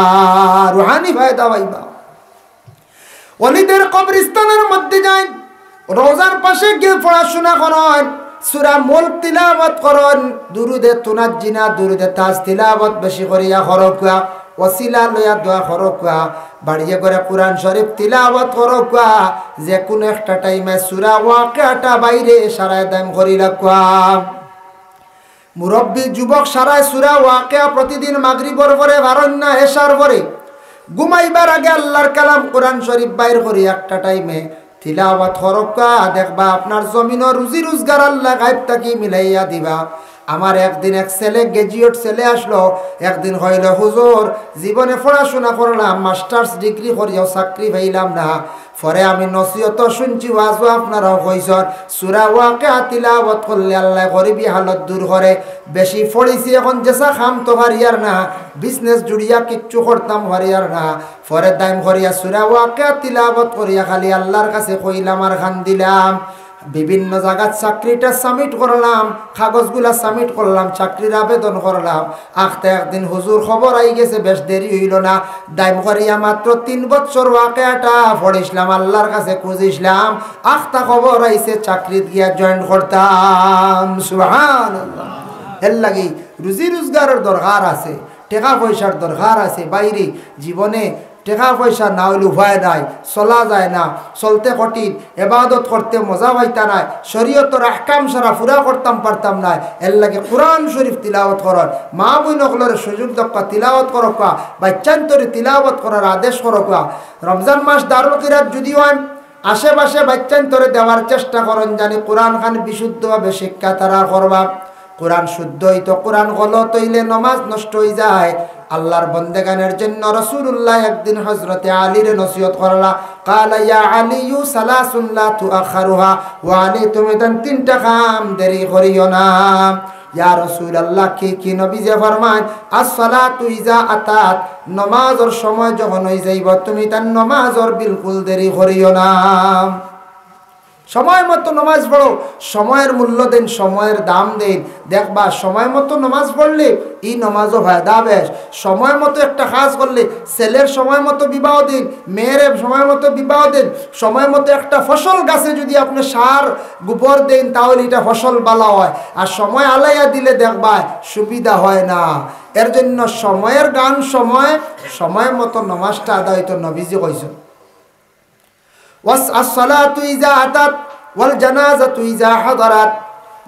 রুহানি ফায়দা পাইবা। ওলিদের কবরস্থানর মধ্যে যাইন, রওজার পাশে গিয়া পড়াশুনা করইন, সূরা মুলক তিলাওয়াত করইন, দুরুদে তুনাজ্জিনা, দুরুদে তাজ তিলাওয়াত বেশি করিয়া করউক্কা, ওসিলা লইয়া দোয়া করউক্কা, বাড়িয়ে ঘরে কোরআন শরীফ তিলাওয়াত করউক্কা, যেকুনু একটা টাইমে সূরা ওয়াকিয়াটা বাইরে সারায় দাইম করিলাউক্কা। মুরব্বি যুবক সারায় সূরা ওয়াকিয়া প্রতিদিন মাগরিবর পরে পারইন না, এশার পরে ঘুমাইবার আগে আল্লার কালাম কোরআন শরীফ বাইর করি একটা টাইমে তিলাওয়াত করউক্কা, দেখবা আপনার জমিনো রুজি রুজগার আল্লায় গাইব থাকি মিলাইয়া দিবা। আমার একদিন এক ছেলে, গ্র্যাজুয়েট ছেলে আছলো, একদিন কইলো, "হুজুর, জীবনে পড়াশুনা করলাম, মাস্টার্স ডিগ্রি করিয়াও চাকরি পাইলাম না।" পরে আমি নসিহতো শুনছি, ওয়াজো আপনারাও কইছইন, সূরা ওয়াকিয়া তিলাওয়াত করলে আল্লায় গরিবি হালত দূর করে। বেশি পড়ছি, এখন যেছা কাম তো পারিয়ার না, বিজনেস জুড়িয়া কিচ্ছু করতাম পারিয়ার না। পরে দাইম করিয়া সূরা ওয়াকিয়া তিলাওয়াত করিয়া খালি আল্লার কাছে কইলাম আর কান্দিলাম। বিভিন্ন জাগাত চাকরিটা সাবমিট করলাম, কাগজগুলা সাবমিট করলাম, চাকরির আবেদন করলাম। আখতা একদিন হুজুর খবর আইগেছে, বেশ দেরি অইলো না। দাইম করিয়া মাত্র তিন বছর ওয়াকিয়াটা পড়ছিলাম, আল্লার কাছে খুজিছিলাম, আখতা খবর আইছে, চাকরিত গিয়া জয়েন করতাম। সুবহানাল্লাহ। এরলাগি রুজি রুজগারর দরকার আছে, টেকা পয়সার দরকার আছে। বাইরে জীবনে টেকা পয়সা না অইলে উপায় নাই, চলা যায় না, চলতে কঠিন, এবাদত করতে মজা পাইতা নায়, শরীয়তর আহকাম সারা পুরা করতাম পারতাম নায়। এরলাগি কোরআন শরীফ তিলাওয়াত করইন, মা বইন অকলরে সুযোগ দেউক্কা, তিলাওয়াত করউক্কা, বাইচ্চাইন্তরে তিলাওয়াত করার আদেশ করউক্কা। রমজান মাস দারুল কিরাত যুদি অইন, আশেপাশে বাইচ্চাইন্তরে দেওয়ার চেষ্টা করইন, যানি কোরআন খান বিশুদ্ধভাবে শিক্ষা তারা করবা। কোরআন শুদ্ধ অইতো, কোরআন গলত অইলে নমাজ নষ্ট অইযায়। আল্লার বন্দেগানের জন্য রাসুলুল্লায় একদিন হজরতে আলীরে নসিহত করলা, "কালা ইয়া আলিয়ু সালাসুন লা তুআখারুহা।" ও আলী, তুমি তান তিনটা কাম দেরি করিও না। ইয়া রাসুলাল্লাহ, কি কি? নবীজি ফরমাইন, "আসসালাতু ইজা আতাত", নমাজর সময় যখন অইযাইবো, তুমি তান নমাজর বিলকুল দেরি করিও না। সময় মতো নমাজ পড়ো, সময়র মূল্য দেইন, সময়র দাম দেইন। দেখবা, সময় মতো নমাজ পড়লে ই নমাজো ফায়দা বেশ। সময় মতো একটা কাজ করলে, ছেলের সময় মতো বিবাহ দেইন, মেয়েরে সময় মতো বিবাহ দেইন। সময় মতো একটা ফসল গাছে যুদি আপনে সার, গোবর দেইন, তাহলে ইটা ফসল ভালা অয়। আর সময় আলাইয়া দিলে দেখবা সুবিধা অয় না। এর জন্য সময়ের গান সময়, সময় মতো নমাজটা আদায় অইতো, নবীজি কইছইন। ওয়াস-, আসসালাতু ইজা আতাত ওয়াল জানাজাতু ইজা হাদারাত।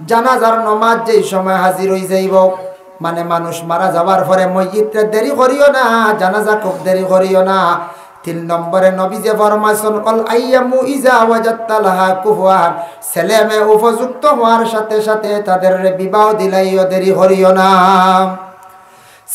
জানাজার নমাজ যেই সময় হাজির অইযাইবো, মানে মানুষ মারা যাওয়ার পরে মইয়িতরে দেরি করিও না, জানাজা খুব দেরি করিও না। তিন নম্বরে নবীজি ফরমাইছইন, "ওয়াল আইয়ামু ইজা ওয়াজাদতা লাহা কুফুয়ান।" ছেলে মেয়ে উপযুক্ত অওয়ার সাথে সাথে তাদেররে বিবাহ দিলাইও, দেরি করিও না।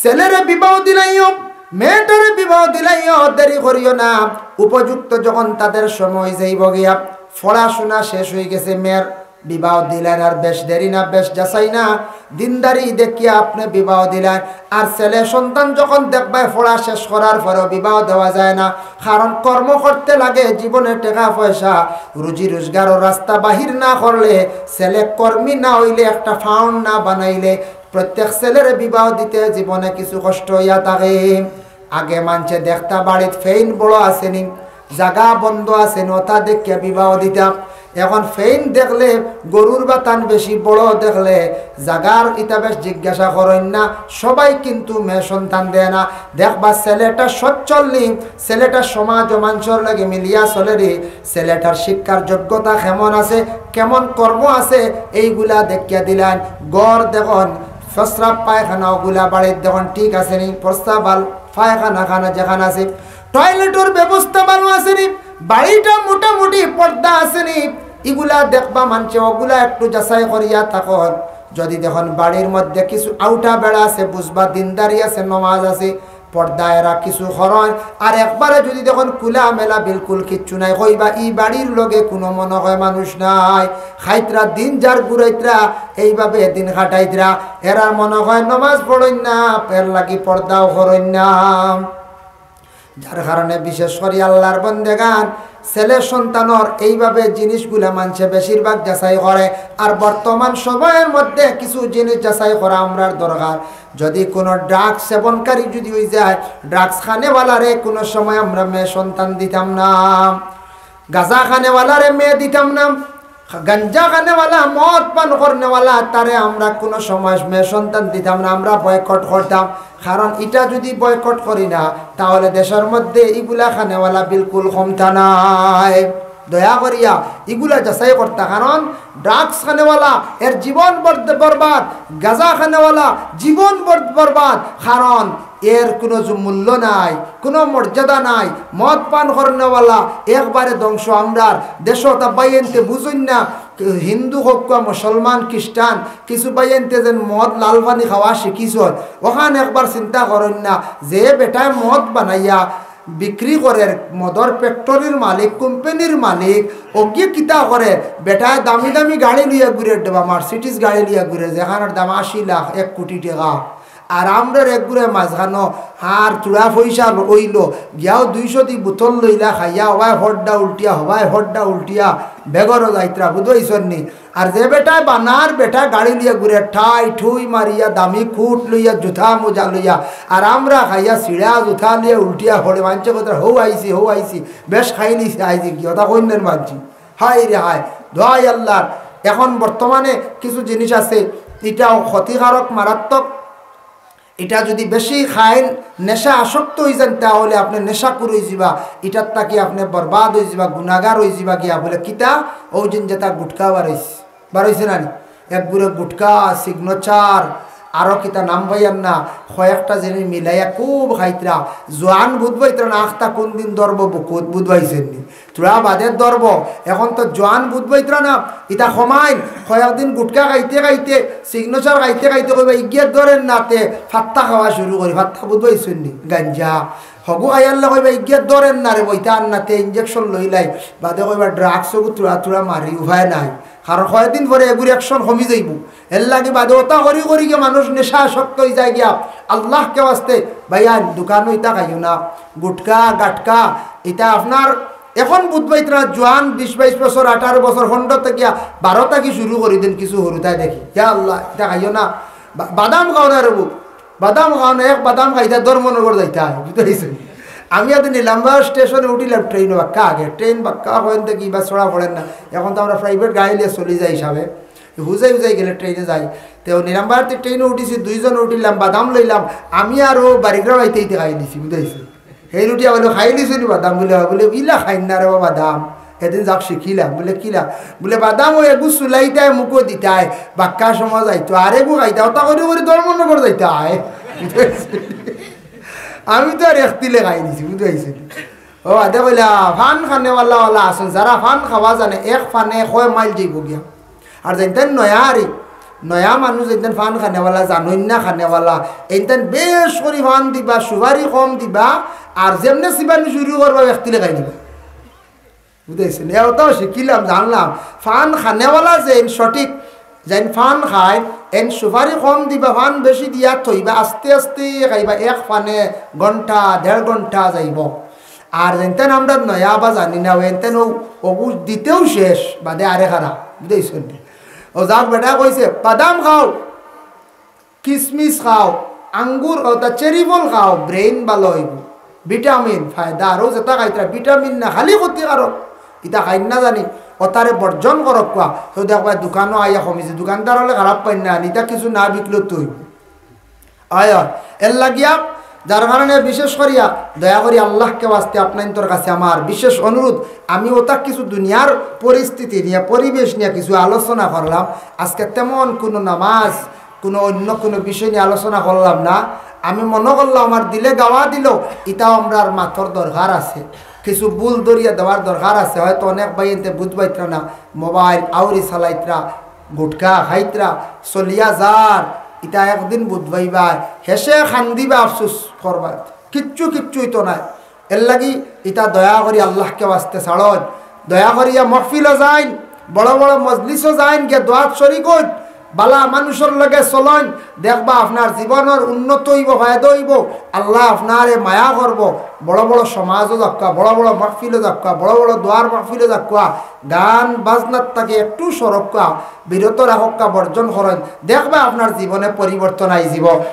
ছেলেরে বিবাহ দিলাইও, মেয়েটারে বিবাহ দিলাইও, দেরি করিও না। উপযুক্ত যখন তাদের সময় অইযাইবো গিয়া, পড়াশুনা শেষ অইগেছে, মেয়ের বিবাহ দিলাইন, আর বেশ দেরি না, বেশ যাচাই না, দিনদারি দেখিয়া আপনে বিবাহ দিলাইন। আর ছেলে সন্তান যখন দেখবায় পড়া শেষ করার পরেও বিবাহ দেওয়া যায় না, কারণ কর্ম করতে লাগে, জীবনে টেকা পয়সা, রুজি রোজগারর রাস্তা বাহির না করলে, ছেলে কর্মী না অইলে, একটা ফাউন্ড না বানাইলে, প্রত্যেক ছেলেরে বিবাহ দিতে জীবনে কিছু কষ্ট অইয়া থাকে। আগে মানষে দেখতা বাড়িত ফেইন বড় আছে নি, জাগা বন্দ আছে নি, অতা দেখিয়া বিবাহ দিতা। এখন ফেইন দেখলে গরুর বাতান বেশি, বড় দেখলে জাগার ইতা বেশ জিজ্ঞাসা করইন না। সবাই কিন্তু মেয়ে সন্তান দেয় না। দেখবা ছেলেটা সচ্ছল নি, ছেলেটা সমাজ ও মানষর লগে মিলিয়া চলের, ছেলেটার শিক্ষার যোগ্যতা কেমন আছে, কেমন কর্ম আছে, এইগুলা দেখিয়া দিলাইন। ঘর দেখইন, প্রস্রাব পায়খানা ওগুলা বাড়িত দেখইন ঠিক আছে নি, প্রস্রাব আর পায়খানা খানা যেখান আছে, টয়লেটর ব্যবস্থা ভালা আছে নি, বাড়িটা মোটামুটি পর্দা আছে নি, ইগুলা দেখবা মানষে, ওগুলা একটু যাচাই করিয়া থাকইন। যদি দেখইন বাড়ির মধ্যে কিছু আউটা বেড়া আছে, বুঝবা দিনদারি আছে, নমাজ আছে, পর্দা এরা কিছু করইন, আর একবারে যুদি দেখইন খোলামেলা বিলকুল কিচ্ছু নাই, কইবা ই বাড়ির লগে কুনু মনো অয় মানুষ নাই, খাইতরা দিন যার ঘুরাইতরা, এইভাবে দিন কাটাইতরা, এরা মনো অয় নমাজ পড়ইন না, এর লাগি পর্দাও করইন না। যার কারণে বিশেষ করি আল্লার বন্দেগান, ছেলে সন্তানর এইভাবে জিনিসগুলা মানষে বেশিরভাগ যাচাই করে। আর বর্তমান সময়ের মধ্যে কিছু জিনিস যাচাই করা আমরার দরকার। যুদি কুনু ড্রাগ সেবনকারী যুদি অই যায়, ড্রাগস খানেওয়ালারে কুনু সময় আমরা মেয়ে সন্তান দিতাম না, গাঁজা খানেওয়ালারে মেয়ে দিতাম না, গাঞ্জা খানেওয়ালা, মদ পান করনেওয়ালা, তারে আমরা কুনু সময় মেয়ে সন্তান দিতাম না, আমরা বয়কট করতাম। কারণ ইটা যুদি বয়কট করি না, তাহলে দেশর মধ্যে ইগুলা খানেওয়ালা বিলকুল কমতা নায়। দয়া করিয়া ইগুলা যাচাই করতা, কারণ ড্রাগস খানেওয়ালা এর জীবন বর-, বরবাদ, গাঁজা খানেওয়ালা জীবন বর-, বরবাদ, কারণ এর কুনু জু-, মূল্য নাই, কুনু মর্যাদা নাই। মদ পান করনেওয়ালা একবারে ধ্বংস। আমরার দেশো তা বাইয়েন্তে বুঝইন না, হিন্দু হউক্কা, মুসলমান, খ্রিস্টান, কিছু বাইয়েন্তে যেন মদ লাল পানি খাওয়া শিখিছইন, অখান একবার চিন্তা করইন না, যে বেটায় মদ বানাইয়া বিক্রি করের, মদর ফ্যাক্টরির মালিক, কোম্পানির মালিক, অগিয়ে কিতা করে, বেটায় দামি দামি গাড়ি লইয়া ঘুরের, ডবা মার্সিডিজ গাড়ি লইয়া ঘুরের, যেখানর দাম আশি লাখ, এক কোটি টেকা। আর আমরার এগুরে মাঝখানো আর থুড়া পয়সা ল-, অইলো, গিয়াও দুইশো দি বোতল লইলা খাইয়া, হবায় হড্ডা উল্টিয়া, হবায় হড্ডা উল্টিয়া, বেগরো যাইতরা, বুঝবাইছইন নি? আর যে বেটায় বানার, বেটায় গাড়ি লইয়া ঘুরে, ঠাই ঠুই মারিয়া, দামি কুট লইয়া, জুতা মোজা লইয়া, আর আমরা খাইয়া ছিড়া জুতা লইয়া উল্টিয়া পড়ে, মানষে কইতরা, "হউ আইছি, হউ আইছি, বেশ খাইলিছি, আইছি কি, ওটা কইনের মানছি।" হায় রে হায়, দোহাই আল্লার। এখন বর্তমানে কিছু জিনিস আছে, ইটাও ক্ষতিকারক, মারাত্মক। ইটা যুদি বেশি খাইন, নেশা আসক্ত অইযাইন, তাহলে আপনে নেশাখুর অইযিবা, ইটার থাকি আপনে বরবাদ অইযিবা, গুনাগার অইযিবা গিয়া। বুলে কিতা? অউ যেন যেটা গুটকা বারইছে, বারইছে না নি? এগুরে গুটকা, সিগনেচার, আরো কিতা নাম পাইয়ার না, কয়েকটা জিনিস মিলাইয়া খুব খাইতরা। জোয়ান বুঝবাইতরা না, আখতা কুনদিন ধরবো বুকুত, বুঝবাইছইন নি? থুড়া বাদে ধরবো, এখন তো জোয়ান বুঝবাইতরা না, ইতা কমাইন। কয়েকদিন গুটকা খাইতে খাইতে, সিগনেচার খাইতে খাইতে কইবা, "ইগিয়ে ধরের না তে, ফাত্তা খাওয়া শুরু করি, ফাত্তা বুঝবাইছইন নি? গাঞ্জা।" হগু খাইয়ারলে কইবা, "ইগিয়ে ধরের না রে, বইতা আর না তে, ইঞ্জেকশন লইলাই।" বাদে কইবা, "ড্রাগস হগু থুড়া থুড়া মারি, উপায় নাই।" কারণ কয়েকদিন পরে এগুর অ্যাকশন কমি যাইবো। এর লাগি বাদে ওটা করি করি গিয়া মানুষ নেশা আসক্ত অইযায় গিয়া। আল্লাহকে ওয়াস্তে ভাইয়াইন, দোকানো ইতা খাইও না, গুটকা, গাটকা, ইতা আপনার এখন বুঝবাইতরা না, জোয়ান বিশ বাইশ বছর, আঠারো বছর, পনেরো থাকিয়া, বারো থাকি শুরু করি দেন কিছু হুরুতায় দেখি। ইয়া আল্লাহ, ইতা খাইও না, বা-, বাদাম খাও না রে বউ, বাদাম খাও না, এক বাদাম খাইতা ধর্মনগর যাইতা, বুঝতে পারছেন? আমি আজ নিলামবাজার স্টেশনে উঠিলাম ট্রেইনো, বাক্কা আগে, ট্রেইন বাক্কা অখন থাকি বা ছড়া পড়ের না, এখন তো আমরা প্রাইভেট গাড়ি লইয়া চলি যাই হিসাবে, হুজাই হুজাই গেলে ট্রেইনে যাই। তে নিলামবাজার থাকি ট্রেইনো উঠিছি, দুইজন উঠিলাম, বাদাম লইলাম, আমি আর ও বাড়িগ্রাম আইতে আইতে খাই দিছি, বুঝতে পারছেন? হেই রুটি আবার খাই দিছইন নি বাদাম? বুলে, বুলে, "ইলা খাইন না রে বাবা বাদাম, এদিন যাক শিখিলাম।" বুলে, "কিলা?" বুলে, "বাদাম ওই এগু চুলাইতায় মুখো দিতায়, বাক্কা সময় যাইতো, আর এগু খাইতা, ওটা করি করি ধর্মনগর যাইতায়।" আমি তো আর এক তিলে খাই দিছি, বুঝতে পারছেন? ও আদে কইলা, ফান খানেওয়ালা ওলা আছইন, যারা ফান খাওয়া জানে, এক ফানে কয় মাইল যাইবো গিয়া। আর যেইনতাইন নয়া আরি, নয়া মানুষ যেইনতাইন ফান খানেওয়ালা, জানইন না খানেওয়ালা, এইনতাইন বেশ করি ফান দিবা, সুপারি কম দিবা, আর যেমনে চিবানি শুরু করবা, এক তিলে খাই দিবা। বুঝাইছে নি? এটাও শিখিলাম, জানলাম। ফান খানেওয়ালা যেইন সঠিক, যেইন ফান খায়, এইন সুপারি কম দিবা, ফান বেশি দিয়া থইবা, আস্তে আস্তে খাইবা, এক ফানে ঘন্টা, দেড় ঘন্টা যাইবো। আর যেইনতাইন আমরা নয়া বা জানি না, ওইনতাইন ও অবুঝ দিতেও শেষ, বাদে আরে খারা, বুঝাইছে নি? ও যাক বেটা কইছে, "বাদাম খাও, কিসমিস খাও, আঙ্গুর, অতা চেরি ফল খাও, ব্রেইন ভালা অইবো, ভিটামিন ফায়দা।" আর ও যেটা খাইতরা, ভিটামিন না, খালি ক্ষতিকারক। ইতা খাইন না জানি, অতারে বর্জন করউক্কা। তো দেখবা, দোকানো আইয়া কমিছে, দোকানদার অকলে খারাপ পাইন না, ইতা কিছু না বিকলেও তো অইবো। অয়, অয়। এর লাগিয়া, যার কারণে বিশেষ করিয়া, দয়া করি আল্লাহকে ওয়াস্তে আপনাইনতর কাছে আমার বিশেষ অনুরোধ, আমি ওটা কিছু দুনিয়ার পরিস্থিতি নিয়া, পরিবেশ নিয়া কিছু আলোচনা করলাম। আজকে তেমন কোনো নামাজ, কোনো অন্য কোনো বিষয় নিয়া আলোচনা করলাম না। আমি মনো করলাম, আমার দিলে গাওয়া দিল, ইতাও আমরার মাতর দরকার আছে, কিছু ভুল ধরিয়া দেওয়ার দরকার আছে। হয়তো অনেক ভাইয়াইন্তে বুঝবাইতরা না, মোবাইল আউরি চালাইতরা, গুটকা খাইতরা, চলিয়া যার, ইতা একদিন বুঝবাইবা, হেষে কান্দিবা, আফসোস করবা। কিচ্ছু কিচ্ছু অইতো নায়। এরলাগি ইতা দয়া করি আল্লাহকে ওয়াস্তে ছাড়ইন, দয়া করিয়া মহফিলো যাইন, বড় বড় মজলিসো যাইন, গিয়া দোয়াত শরিক অইন, বালা মানুষর লগে চলইন, দেখবা আপনার জীবনর উন্নত অইবো, ফায়দা অইবো, আল্লায় আপনারে মায়া করবো। বড় বড় সমাজো যাউক্কা, বড় বড় মহফিলো যাউক্কা, বড় বড় দোয়ার মহফিলো যাউক্কা, গান বাজনার থাকি একটু সরউক্কা, বিরত রাখউক্কা, বর্জন করইন, দেখবা আপনার জীবনে পরিবর্তন আইযিবো।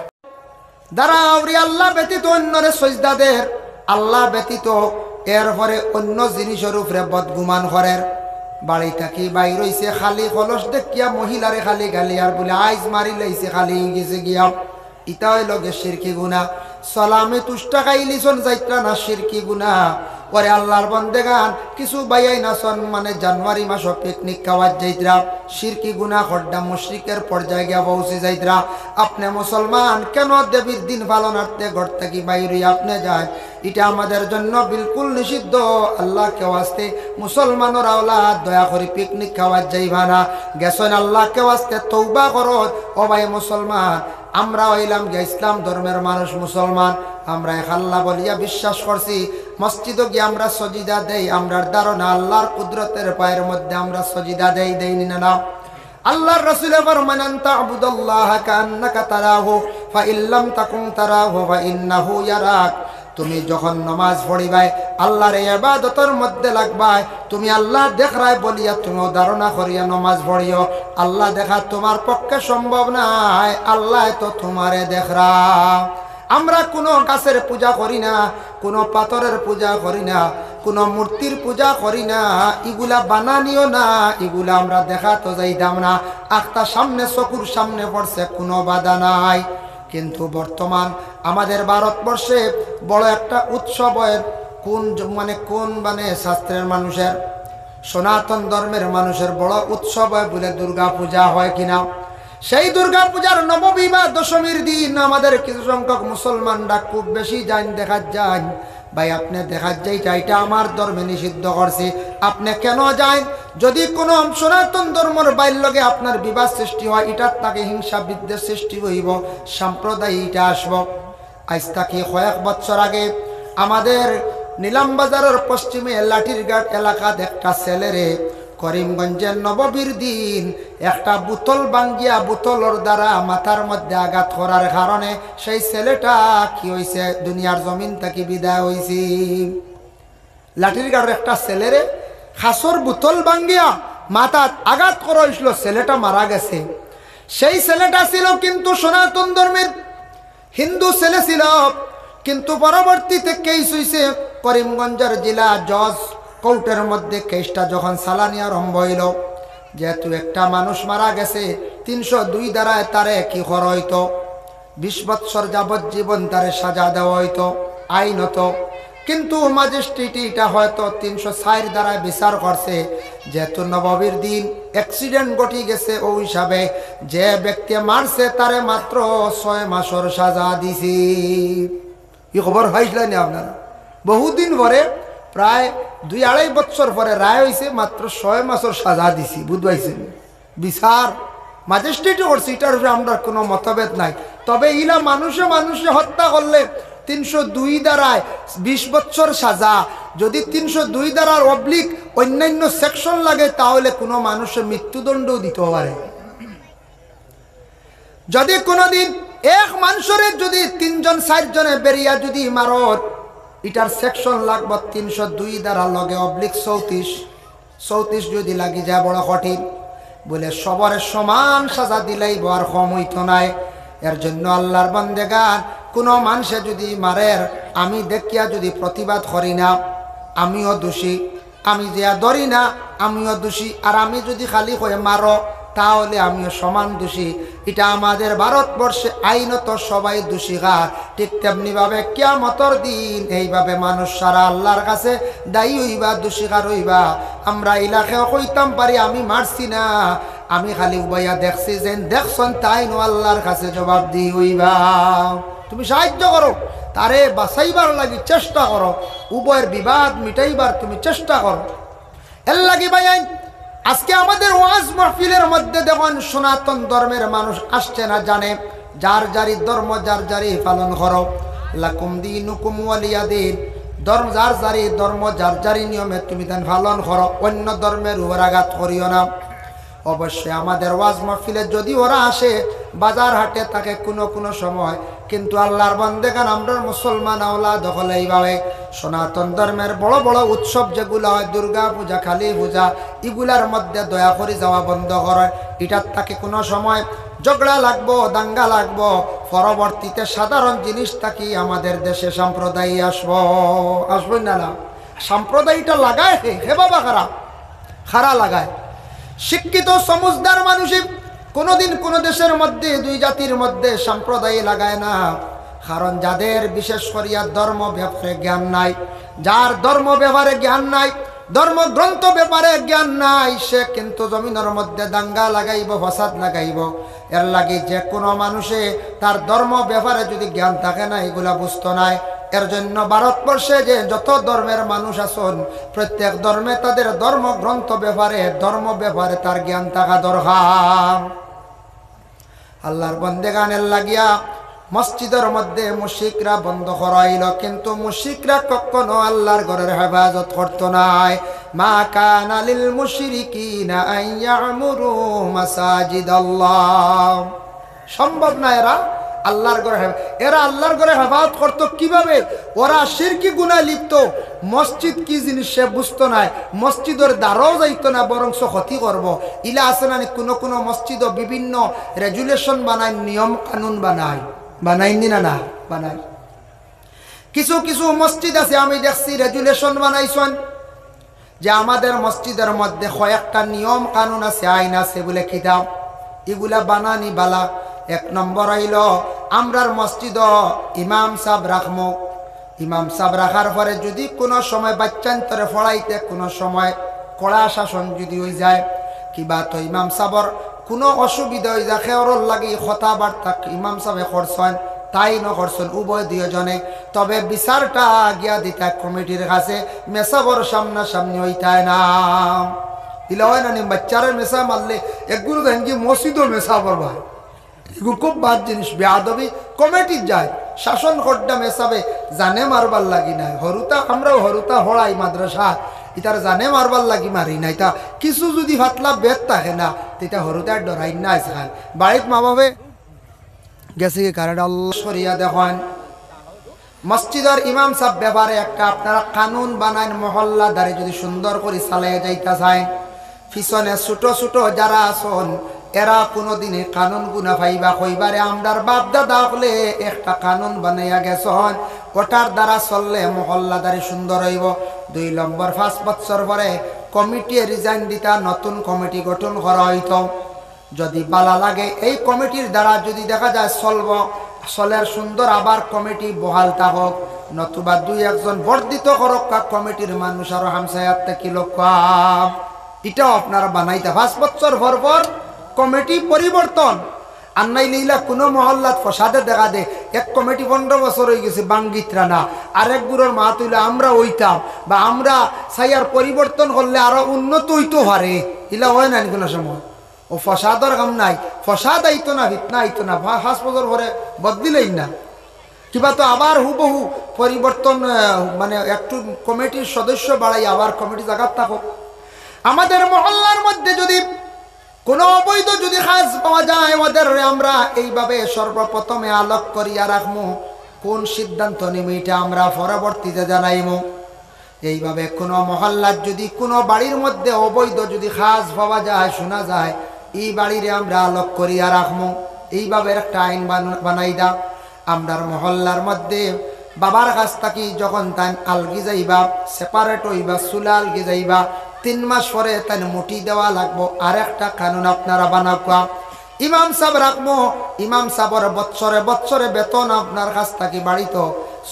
দাঁড়াও রে, আল্লাহ ব্যতীত অন্যরে সজদা দের, আল্লাহ ব্যতীত, এরপরে অন্য জিনিসর উপরে বদগুমান করের। বাড়ি থাকি বাইর অইছে খালি কলস দেখিয়া মহিলারে খালি গালি আর বুলে আইজ মারি লাইছে, খালি অইগেছে গিয়া। ইতা অইলো গি শিরকি গুনা। সালামি তুষ্টা খাইলিছন যাইত্রা না শিরকি গুনা। ওরে আল্লাহর বন্দেগান, কিছু ভাইয়াইন আছন মানে জানুয়ারি মাসো পিকনিক খাওয়াত যাইত্রা, শিরকি গুনা করডা মুশরিকের পর্যায়ে গিয়া পৌঁছি যাইত্রা। আপনে মুসলমান, কেনে দেবীর দিন পালনার্থে ঘর থাকি বাইর অইয়া আপনে যাইন? ইটা আমাদের জন্য বিলকুল নিষিদ্ধ। আল্লাহকে ওয়াস্তে মুসলমানর আওলাদ, দয়া করি পিকনিক খাওয়াত যাইবা না। গেছইন আল্লাহকে ওয়াস্তে তওবা করো। ও ভাই মুসলমান, আমরা অইলাম গিয়া ইসলাম ধর্মের মানুষ, মুসলমান। আমরা এক আল্লাহ বলিয়া বিশ্বাস করছি। মসজিদো গিয়া আমরা সজিদা দেই, আমরার ধারণা আল্লাহর কুদরতের পায়ের মধ্যে আমরা সজিদা দেই, দেইনি না, না? আল্লাহর রাসূলে ফরমান, "আন তা'বুদাল্লাহা কাআন্নাকা তারাহু, ফাইন লাম তাকুন তারাহু ফাইন্নাহু ইয়ারাক।" তুমি যখন নমাজ পড়িবায়, আল্লাহর এই ইবাদতর মধ্যে লাগবায়, তুমি আল্লাহ দেখরায় বলিয়া তুমিও ধারণা করিয়া নমাজ পড়িও। আল্লাহ দেখা তুমার পক্ষে সম্ভব নায়, আল্লায় তো তুমারে দেখরা। আমরা কুনু গাছের পূজা করি না, কুনু পাথরের পূজা করি না, কুনু মূর্তির পূজা করি না, ইগুলা বানানিও না, ইগুলা আমরা দেখাত যাইতাম না। আখতা সামনে, চকুর সামনে পড়ছে, কুনু বাধা নাই। কিন্তু বর্তমান আমাদের ভারতবর্ষে বড় একটা উৎসব অয়, কুন জ-, মানে কুন মানে শাস্ত্রের মানুষের, সনাতন ধর্মের মানুষের বড় উৎসব অয় বুলে দুর্গা পূজা, অয় কি না? সেই দুর্গা পূজার নবমী বা দশমীর দিন আমাদের কিছু সংখ্যক মুসলমানরা খুব বেশি যাইন, দেখাত যাইন। ভাই, আপনে দেখাত যাইতা, ইটা আমার ধর্মে নিষিদ্ধ করছে, আপনে কেনে যাইন? যদি কুনু সনাতন ধর্মর ভাইর লগে আপনার বিবাদ সৃষ্টি অয়, ইটার থাকি হিংসা বিদ্বেষ সৃষ্টি অইবো, সাম্প্রদায়িকতা আসবো। আইজ থাকি কয়েক বছর আগে আমাদের নিলাম বাজারর পশ্চিমে লাঠিরঘাট এলাকাত একটা ছেলেরে করিমগঞ্জের নবমীর দিন একটা বোতল ভাঙ্গিয়া বোতলর দ্বারা মাথার মধ্যে আঘাত করার কারণে সেই ছেলেটা কি অইছে, দুনিয়ার জমিন থাকি বিদায় অইছে। লাঠিরঘাটর একটা ছেলেরে কাচর বোতল ভাঙ্গিয়া মাথাত আঘাত করা অইছিল, ছেলেটা মারা গেছে। সেই ছেলেটা ছিল কিন্তু সনাতন ধর্মের হিন্দু ছেলে ছিল, কিন্তু পরবর্তীতে কেস অইছে করিমগঞ্জর জেলা জজ কোর্টের মধ্যে। কেসটা যখন চালানি আরম্ভ অইলো, যেহেতু একটা মানুষ মারা গেছে, তিনশো দুই ধারায় তারে কি করা অইতো, বিশ বৎসর যাবজ্জীবন তারে সাজা দেওয়া অইতো আইনত। কিন্তু ম্যাজিস্ট্রেটে ইটা হয়তো তিনশো চাইর ধারায় বিচার করছে, যেহেতু নবমীর দিন accident ঘটি গেছে, অউ হিসাবে যে ব্যক্তি মারছে তারে মাত্র ছয় মাসর সাজা দিছে। ই খবর পাইছলা নি আপনারা? বহুদিন পরে, প্রায় দুই আড়াই বৎসর পরে রায় অইছে, মাত্র ছয় মাসর সাজা দিছে, বুঝ পাইছইন? বিচার ম্যাজিস্ট্রেটে করছে, ইটার উপরে আমরার কুনু মতভেদ নাই। তবে ইলা মানুষে মানুষে হত্যা করলে তিনশো দুই ধারায় বিশ বৎসর সাজা, যদি তিনশো দুই ধারার oblique অন্যান্য section লাগে, তাহলে কুনু মানুষে মৃত্যুদণ্ডও দিতো পারে। যদি কুনুদিন এক মানুষরে যদি তিনজন চাইরজনে বেড়িয়া যদি মারর, ইটার section লাগবো তিনশো দুই ধারা লগে oblique চৌত্রিশ, চৌত্রিশ যদি লাগি যায় বড় কঠিন। বুলে সবরে সমান সাজা দিলাইবো, আর কম অইতো নায়। এর জন্য আল্লাহর বন্দেগান, কুনু মানষে যদি মারের, আমি দেখিয়া যদি প্রতিবাদ করি না, আমিও দোষী। আমি যেয়া ধরি না, আমিও দোষী। আর আমি যদি খালি কই মারো, তাহলে আমিও সমান দোষী। ইটা আমাদের ভারতবর্ষে আইনত সবাই দোষীকার। ঠিক তেমনি ভাবে কিয়ামতর দিন এইভাবে মানুষ সারা আল্লাহর কাছে দায়ী অইবা, দোষীকার অইবা। আমরা ইলাকাও কইতাম পারি, "আমি মারছি না, আমি খালি উবাইয়া দেখছি।" যেইন দেখছইন তাইনও আল্লাহর কাছে জবাবদিহি অইবা। তুমি সাহায্য করো, তারে বাঁচাইবার লাগি চেষ্টা করো, উভয়ের বিবাদ মিটাইবার তুমি চেষ্টা করো। এর লাগি ভাইয়াইন, আজকে আমাদের ওয়াজ মাহফিলের মধ্যে দেখইন সনাতন ধর্মের মানুষ আসছে না জানে, যার যারই ধর্ম যার যারই পালন করো। লাকুম দীনুকুম ওয়ালিয়া দীন। ধর্ম যার যারই ধর্ম, যার যারই নিয়মে তুমি তান পালন করো, অন্য ধর্মের উপর আঘাত করিও না। অবশ্যই আমাদের ওয়াজ মাহফিলে যদি ওরা আসে, বাজার হাটে থাকে কোনো কোনো সময়, কিন্তু আল্লাহর বান্দেগান, আমরার মুসলমান আওলাদ অকল এইভাবে সনাতন ধর্মের বড় বড় উৎসব যেগুলা হয়, দুর্গা পূজা, কালী পূজা, ইগুলার মধ্যে দয়া করি যাওয়া বন্ধ করইন। ইটার থাকি কোনো সময় ঝগড়া লাগবো, দাঙ্গা লাগবো, পরবর্তীতে সাধারণ জিনিস থাকি আমাদের দেশে সাম্প্রদায়িক আসবো, আসবো না, না? সাম্প্রদায়িকটা লাগায় হে, হে বাবা, খারা, খারা লাগায়। শিক্ষিত সমুজদার মানুষই কোনোদিন কোনো দেশের মধ্যে দুই জাতির মধ্যে সাম্প্রদায়িক লাগায় না, কারণ যাদের বিশেষ করিয়া ধর্ম ব্যাপারে জ্ঞান নাই, যার ধর্ম ব্যাপারে জ্ঞান নাই, ধর্মগ্রন্থ ব্যাপারে জ্ঞান নাই, সে কিন্তু জমিনর মধ্যে দাঙ্গা লাগাইবো, ফাসাদ লাগাইবো। এর লাগি যে কোনো মানুষে তার ধর্ম ব্যাপারে যদি জ্ঞান থাকে না, এগুলা বুঝতো নায়। এর জন্য ভারতবর্ষে যে যত ধর্মের মানুষ আছইন, প্রত্যেক ধর্মে তাদের ধর্মগ্রন্থ ব্যাপারে, ধর্ম ব্যাপারে তার জ্ঞান থাকা দরকার। আল্লাহর বন্দেগানের লাগিয়া মসজিদর মধ্যে মুশরিকরা বন্ধ করাইল, কিন্তু মুশরিকরা কখনো আল্লাহর ঘরের হেফাজত করতো নায়। মা কানা লিল মুশরিকিনা আন ইয়ামুরু মাসাজিদাল্লাহ। সম্ভব না এরা আল্লাহর ঘরে হেফ-, এরা আল্লাহর ঘরে হেফাজত করতো কিভাবে? ওরা শিরকি গুনায় লিপ্ত। মসজিদ কি জিনিস সে বুঝতো নায়, মসজিদর দ্বারও যাইতো না, বরঞ্চ ক্ষতি করবো। ইলা আছে না নি, কোনো কোনো মসজিদও বিভিন্ন রেজুলেশন বানায়, নিয়ম কানুন বানায়, বানাইন নি না? না, বানায়। কিছু কিছু মসজিদ আছে, আমি দেখছি রেজুলেশন বানাইছইন যে আমাদের মসজিদর মধ্যে কয়েকটা নিয়ম কানুন আছে, আইন আছে বুলে কিতাব, ইগুলা বানানি বালা। এক নম্বর অইলো, আমরার মসজিদও ইমাম সাব রাখমু। ইমাম সাব রাখার পরে যদি কোনো সময় বাচ্চাইন্তরে পড়াইতে কোনো সময় কড়া শাসন যদি অইযায়, কিবা তো ইমাম সাবর কোনো অসুবিধা অইযায়, কেউরর লাগি কথাবার্তা ইমাম সাবে করছইন, তাইনও করছইন, উভয় দুইজনে, তবে বিচারটা গিয়া দিতা কমিটির কাছে, মেসাবর সামনাসামনি অইতায় না। ইলা অয় না নি, বাচ্চারে মেসা মারলে এগুলো দেখেন কি মসজিদও মেসাবর ভাই। এগু খুব বাদ জিনিস, বেয়াদবি। কমিটির যায়, শাসন করতাম হিসাবে জানে মারবার লাগি নায়। হরুতা, আমরাও হরুতা হড়াই মাদ্রাসা, ইতার জানে মারবার লাগি মারি নাই। তা কিছু যদি ফাতলা বেদ থাকে না, তে ইতা হরুতায় ডরাইন না আজকাল। বাড়িত মা বাপে গেছে কি কারেন্ট আল্লাহ সরিয়া দেখইন। মসজিদর ইমাম সাব ব্যাপারে একটা আপনারা কানুন বানাইন, মহল্লাদারি যদি সুন্দর করি চালাইয়া যাইতা চাইন, পিছনে ছোট ছোট যারা আছইন, এরা কোনোদিন ই কানুন গুনা পাইবা, কইবারে আমরার বাপ দাদা অকলে একটা কানুন বানাইয়া গেছইন, ওটার দ্বারা চললে মহল্লাদারি সুন্দর অইবো। দুই নম্বর, পাঁচ বছর পরে কমিটি রিজাইন দিতা, নতুন কমিটি গঠন করা অইতো। যদি বালা লাগে, এই কমিটির দ্বারা যদি দেখা যায় চলবো, চলের সুন্দর, আবার কমিটি বহাল থাকউক, নতুবা দুই একজন বর্ধিত করউক্কা কমিটির মানুষ আরো হামসায়াত থাকি লউক্কা। ইটাও আপনারা বানাইতা, পাঁচ বছর পর পর কমিটি পরিবর্তন। আর নাইলে ইলা কোনো মহল্লাত ফসাদে দেখা দে, এক কমিটি পনেরো বছর অইগেছে, ভাঙ্গিত্রা না, আরেক গুরুর মাত অইলে আমরা অইতাম বা আমরা চাইয়ার পরিবর্তন করলে আরো উন্নত অইতো পারে, ইলা অয় না নি কোনো সময়? ও ফসাদর কাম নাই, ফসাদ আইতো না, ফিতনা আইতো না, পা-, পাঁচ বছর পরে বদলিলেই না। কিবা তো আবার হুবহু পরিবর্তন, আহ, মানে একটু কমিটির সদস্য বাড়াই আবার কমিটি জাগাত থাকউক। আমাদের মহল্লার মধ্যে যদি কোনো অবৈধ যদি কাজ পাওয়া যায়, ওদের আমরা এইভাবে সর্বপ্রথমে আলোক করিয়া রাখমু। কোন সিদ্ধান্ত নিমু, ইটা আমরা পরবর্তীতে জানাইমু। এইভাবে কোনো মহল্লার যদি কোনো বাড়ির মধ্যে অবৈধ যদি কাজ পাওয়া যায়, শোনা যায়, এই বাড়িরে আমরা আলোক করিয়া রাখমু। এইভাবে একটা আইন বান-, বানাই দা। আমরার মহল্লার মধ্যে বাবার কাছ থাকি যখন তাইন আলগি যাইবা, separate অইবা, চুলা আলগি যাইবা, তিন মাস পরে তাইন মুঠি দেওয়া লাগবো। আরেকটা কানুন আপনারা বানাউক্কা। ইমাম সাব রাখমু, ইমাম সাবর বৎসরে বৎসরে বেতন আপনার কাছ থাকি বাড়িতো,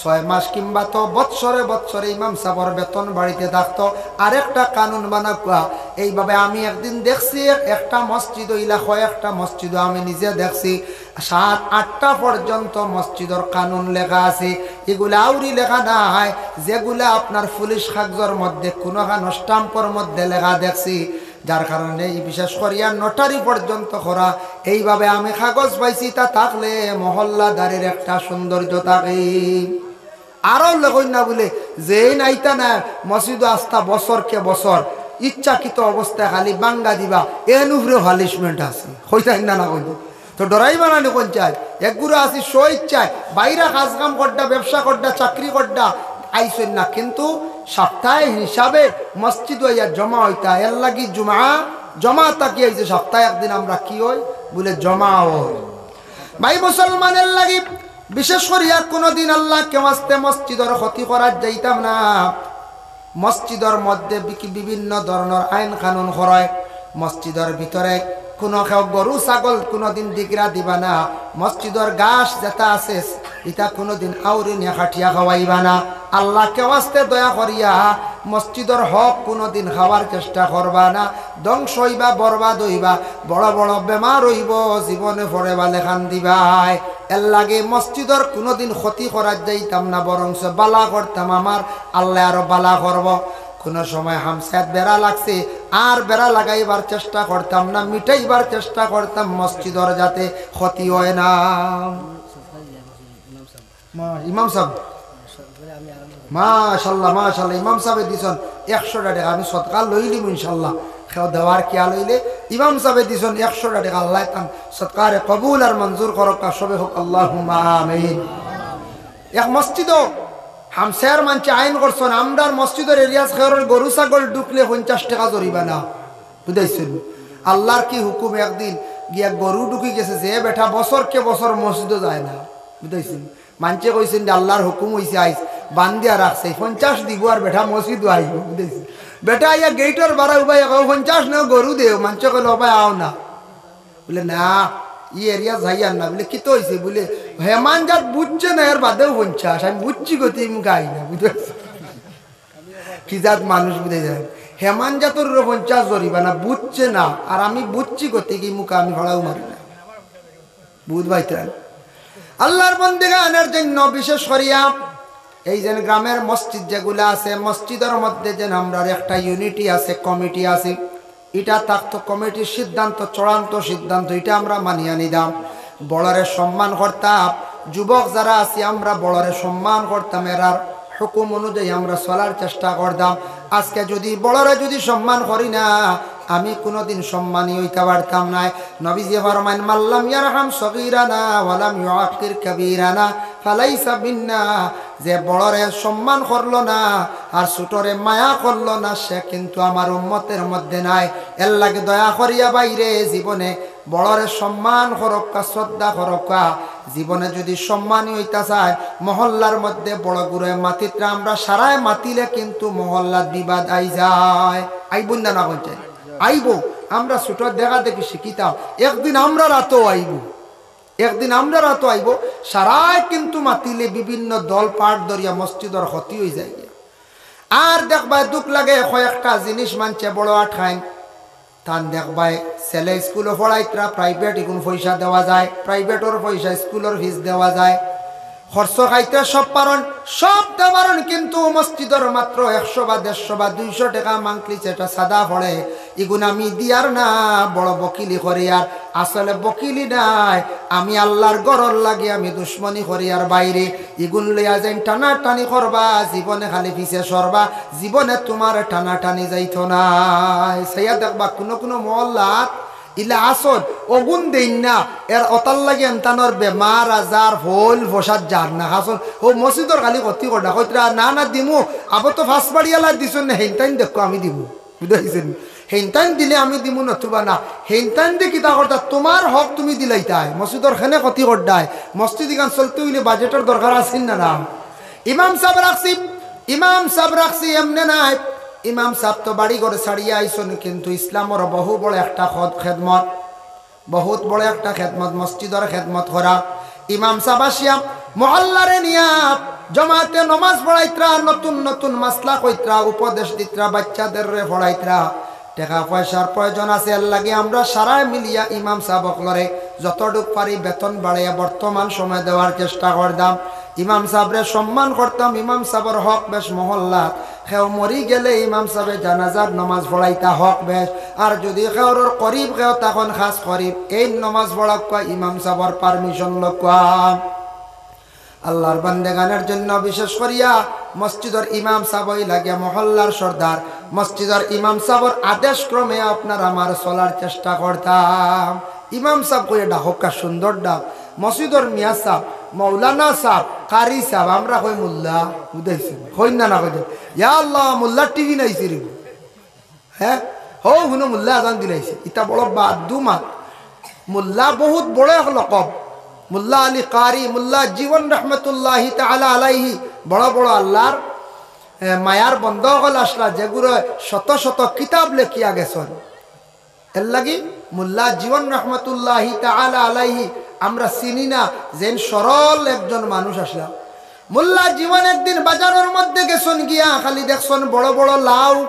ছয় মাস কিংবা তো বৎসরে বৎসরে ইমাম সাবর বেতন বাড়িতে থাকতো। আরেকটা কানুন বানাউক্কা। এইভাবে আমি একদিন দেখছি এক-, একটা মসজিদ অইলা, কয়েকটা মসজিদও আমি নিজে দেখছি, সাত আটটা পর্যন্ত মসজিদর কানুন লেখা আছে। এগুলা আউরি লেখা নায়, যেগুলা আপনার পুলিশ কাগজর মধ্যে কোনো কানো স্টাম্পর মধ্যে লেখা দেখছি, যার কারণে এই বিশেষ করিয়া নোটারি পর্যন্ত করা, এইভাবে আমি কাগজ পাইছি, তা থাকলে মহল্লাদারির একটা সৌন্দর্য থাকে। আরো লেখইন না বুলে, যেইন আইতা না মসজিদো আস্তা বছর কে বছর ইচ্ছাকৃত অবস্থায় খালি ভাঙ্গা দিবা, এন উপরে পানিশমেন্ট আছে, কইতা না, না কইতা। তো ডরাইবা না নি কোন চাই? এক গুরু আছি স্ব ইচ্ছায়, বাইরা কাজ কাম করডা, ব্যবসা করডা, চাকরি করডা, আইছইন না, কিন্তু সাপ্তাহিক হিসাবে মসজিদ আইয়া জমা অইতা। এর লাগি জুমা জমা থাকি আইছে, সাপ্তাহে একদিন আমরা কি অই বুলে জমা অই। ভাই মুসলমানের লাগি বিশেষ করিয়া কুনুদিন আল্লাহকে ওয়াস্তে মসজিদর ক্ষতি করার যাইতাম না। মসজিদর মধ্যে বিকি-, বিভিন্ন ধরনর আইন কানুন করা অয়। মসজিদর ভিতরে কুনু কেউ গরু ছাগল কুনুদিন দিগরা দিবা না। মসজিদর ঘাস যেটা আছে, ইটা কুনুদিন আউরি নিয়া কাটিয়া খাওয়াইবা না। আল্লাহকে ওয়াস্তে দয়া করিয়া মসজিদর হক কুনুদিন খাওয়ার চেষ্টা করবা না। ধ্বংস অইবা, বরবাদ অইবা, বড় বড় বেমার অইবো, জীবনে পড়ে বালে কান্দিবায়। এর লাগি মসজিদর কুনুদিন ক্ষতি করার যাইতাম না, বরঞ্চ বালা করতাম, আমার আল্লায় আরো বালা করবো। কুনু সময় হামসায়াত বেড়া লাগছে, আর বেড়া লাগাইবার চেষ্টা করতাম না, মিটাইবার চেষ্টা করতাম মসজিদর যাতে ক্ষতি অয় না। মা-, ইমাম সাব, মাশাআল্লাহ, মাশাআল্লাহ, ইমাম সাবে দিছইন একশোটা টেকা, আমি সদকা লইলিমু ইনশাআল্লাহ। কেউ দেওয়ার কিয়া লইলে, ইমাম সাবে দিছইন একশোটা টেকা, আল্লায় তান সদকারে কবুল আর মঞ্জুর করউক্কা, সবে কউক আল্লাহুম্মা আমিন। এক মসজিদো হামসায়ার মানষে আইন করছইন, আমরার মসজিদর এরিয়াত কেউর গরু ছাগল ঢুকলে পঞ্চাশ টেকা জরিমানা, বুঝাইছইন? আল্লাহর কি হুকুম, একদিন গিয়া গরু ঢুকি গেছে, যে বেটা বছর কে বছর মসজিদো যায় না, বুঝাইছইন? মানষে কইছইন যে আল্লাহর হুকুম অইছে, আইজ বান্দিয়া রাখছে, পঞ্চাশ দিবো আর বেটা মসজিদো আইবো, বুঝাইছইন? বেটা আইয়া গেইটর বারা উবাইয়া কয়, "পঞ্চাশ নেও, গরু দেও।" মানষে কইলো, "ও ভাই, আও না।" বুলে, "না, ই এরিয়া যাইয়ার না।" বুলে, "কিতা অইছে?" বুলে, "হেমানজাত বুঝছে না, এর বাদেও পঞ্চাশ, আমি বুঝছি গতি মুখে আই না।" বুঝতে পারছো? কি জাত মানুষ বুঝে যায়, হেমানজাতর উপরে পঞ্চাশ জরিমানা, বুঝছে না, আর আমি বুঝছি গতি কি মুখে আমি ফাড়াও মারি না। বুঝ ভাইতারা, আল্লাহর বন্দেগানের জন্য বিশেষ করিয়া এই যে গ্রামের মসজিদ যেগুলা আছে, মসজিদর মধ্যে যে আমরার একটা ইউনিটি আছে, কমিটি আছে, ইটা থাকতো কমিটির সিদ্ধান্ত, চূড়ান্ত সিদ্ধান্ত, ইটা আমরা মানিয়া নিতাম। বড়রে সম্মান করতাম, যুবক যারা আছি আমরা বড়রে সম্মান করতাম, এরার হুকুম অনুযায়ী আমরা চলার চেষ্টা করতাম। আজকে যদি বড়রে যদি সম্মান করি না, আমি কুনুদিন সম্মানী অইতা পারতাম নায়। নবীজি ফরমাইন, "মাল্লাম ইয়ারহাম সগীরানা ওয়ালাম ইউআক্কির কাবীরানা ফালাইসা মিন্না।" যে বড়রে সম্মান করলো না আর ছোটরে মায়া করলো না, সে কিন্তু আমার উম্মতের মধ্যে নাই। এর লাগি দয়া করিয়া ভাইরে জীবনে বড়রে সম্মান করউক্কা, শ্রদ্ধা করউক্কা। জীবনে যদি সম্মানী অইতা চায়, মহল্লার মধ্যে বড় গুরুয়ে মাতিতরা, আমরা সারায় মাতিলে কিন্তু মহল্লাত বিবাদ আই যায়। আইবো না, না কইছে? আইবো। আমরা ছোট দেখা দেখি শিখিতাম, একদিন আমরার আতো আইবো। একদিন আমরার আতো আইবো, সারায় কিন্তু মাতিলে বিভিন্ন দল পাট ধরিয়া মসজিদর ক্ষতি অই যায়। আর দেখবায় দুখ লাগে, কয়েকটা জিনিস মানষে বড় আটকাইন। তান দেখবায় ছেলে স্কুলো পড়াইতরা, প্রাইভেট ইগুন পয়সা দেওয়া যায়, প্রাইভেটর পয়সা স্কুলর ফিস দেওয়া যায়, খরচ খাইতে সব পারইন, সব তে পারইন, কিন্তু মসজিদর মাত্র একশো বা দেড়শো বা দুইশো টেকা মান্থলি যেটা চাঁদা পড়ে, ইগুন আমি দিয়ার না, বড় বকিলি করিয়ার। আসলে বকিলি নায়, আমি আল্লাহর ঘরর লাগি আমি দুশমনি করিয়ার ভাইরে। ইগুন লইয়া যেইন টানাটানি করবা, জীবনে খালি পিছে সরবা, জীবনে তুমার টানাটানি যাইতো নায়। চাইয়া দেখবা, কুনু কুনু মহল্লাত ইলা আছইন, অগুন দেইন না, এর অতার লাগি এনতানর বেমার আজার, ফইল ফসাদ যার না। আছইন, অউ মসজিদর খালি ক্ষতি কররা, কইতরা, "না, না, দিমু, আবো তো পাঁচ বাড়িয়ালা দিছইন না, হেইনতাইন দেখো, আমি দিমু।" বুঝাইছইন? হেইনতাইন দিলে আমি দিমু, নতুবা না। হেইনতাইন দি কিতা করতা? তুমার হক তুমি দিলাইতায়, মসজিদর কেনে ক্ষতি কররায়? মসজিদ ইখান চলতে অইলে বাজেটর দরকার আছে না, না? ইমাম সাব রাখছি, ইমাম সাব রাখছি এমনে নায়। ইমাম সাব তো বাড়ি ঘর ছাড়িয়া আইছইন, কিন্তু ইসলামর বহু বড় একটা খদ-, খেদমত, বহুত বড় একটা খেদমত, মসজিদর খেদমত করা। ইমাম সাব আসিয়া মহল্লারে নিয়া জমাতে নমাজ পড়াইতরা, নতুন নতুন মাসলা কইতরা, উপদেশ দিতরা, বাইচ্চাদেররে পড়াইতরা। টেকা পয়সার প্রয়োজন আছে, এর লাগি আমরা সারায় মিলিয়া ইমাম সাব অকলরে যতটুক পারি বেতন বাড়াইয়া বর্তমান সময় দেওয়ার চেষ্টা করতাম। ইমাম সাবরে সম্মান করতাম, ইমাম সাবর হক বেশ মহল্লাত। কেউ মরি গেলে ইমাম সাবে জানাজার নমাজ পড়াইতা, হক বেশ। আর যুদি কেউর করিব কেউ তখন খাছ করিব, এইন নমাজ পড়উক্কা, ইমাম সাবর permission লউক্কা। আল্লার বান্দেগানর জন্য বিশেষ করিয়া মসজিদর ইমাম সাব অইলা গিয়া মহল্লার সর্দার, মসজিদর ইমাম সাবর আদেশ ক্রমে আপনার আমার চলার চেষ্টা করতাম। ইমাম সাব কইয়া ডাকউক্কা, সুন্দর ডাক। মসজিদর মিয়া সাব, মৌলানা সাব, কারি সাব, আমরা কই মোল্লা, বুঝাইছি? কইন না, না কইন? ইয়া আল্লাহ, মোল্লার টিভি নাইছে রে। হ্যাঁ, হউ হুনো, মোল্লা আজান দিলাইছে। ইতা বড় বাদু মাত। মোল্লা বহুত বড় এক লকব। মোল্লা আলী কারি, মোল্লা জীবন রহমতুল্লাহি তাআলা আলাইহি, বড় বড় আল্লার, এ, মায়ার বন্দা অকল আছলা, যেগুরে শত শত কিতাব লেখিয়া গেছইন। এরলাগি মোল্লা জীবন রহমতুল্লাহি তাআলা আলাইহি আমরা চিনি না, যেইন সরল একজন মানুষ আছলা। মোল্লা জীবন একদিন বাজারর মধ্যে গেছইন, গিয়া খালি দেখছইন বড় বড় লাউ,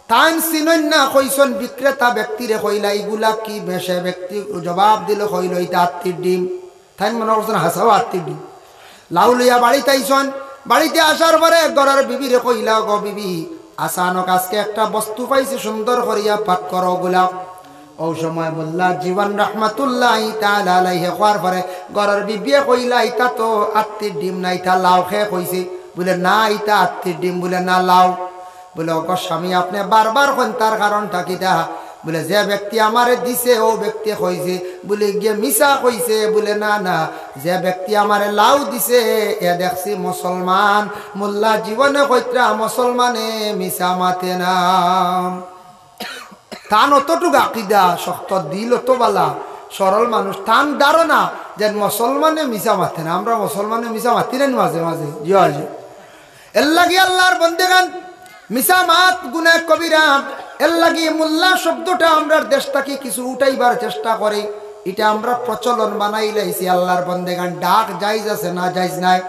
তাইন চিনইন না, কইছইন বিক্রেতা ব্যক্তিরে, কইলা, "ইগুলা কি?" সে ব্যক্তি জবাব দিল, কইল, "ইতা হাতির ডিম।" তাইন মনে করছইন হাছাউ হাতির ডিম। লাউ লইয়া বাড়িত আইছইন, বাড়িত আসার পরে ঘরর বিবিরে কইলা, "গো বিবি, আচানক আজকে একটা বস্তু পাইছি, সুন্দর করিয়া পাক করো অগুলা।" অউ সময় মোল্লা জীবন রহমতুল্লাহি তাআলা আলাইহি কওয়ার পরে ঘরর বিবিয়ে কইলা, "ইতা তো হাতির ডিম না, ইতা লাউ।" কে কইছে? বুলে, "না, ইতা হাতির ডিম।" বুলে, "না, লাউ।" বুলে, "ওগো স্বামী, আপনে বারবার কইন, তার কারণটা কিতা?" বুলে, "যে ব্যক্তি আমারে দিছে, অউ ব্যক্তিয়ে কইছে।" বুলে, "গিয়ে মিছা কইছে?" বুলে, "না, না, যে ব্যক্তি আমারে লাউ দিছে, এ দেখছি মুসলমান।" মোল্লা জীবনে কইতরা, মুসলমানে মিছা মাতে না। তান অতটুক আকিদা শক্ত, দিল অত বালা, সরল মানুষ। তান ধারণা যে মুসলমানে মিছা মাতে না, আমরা মুসলমানে মিছা মাতি না নি মাঝে মাঝে? জি অয়, জি। এরলাগি আল্লার বন্দেগান, মিছা মাত গুনাহ কবিরা। এরলাগি মোল্লা শব্দটা আমরার দেশ থাকি কিছু উঠাইবার চেষ্টা করে, ইটা আমরা প্রচলন বানাইলাইছি। আল্লার বন্দেগান, ডাক জায়েজ আছে না জায়েজ নাই?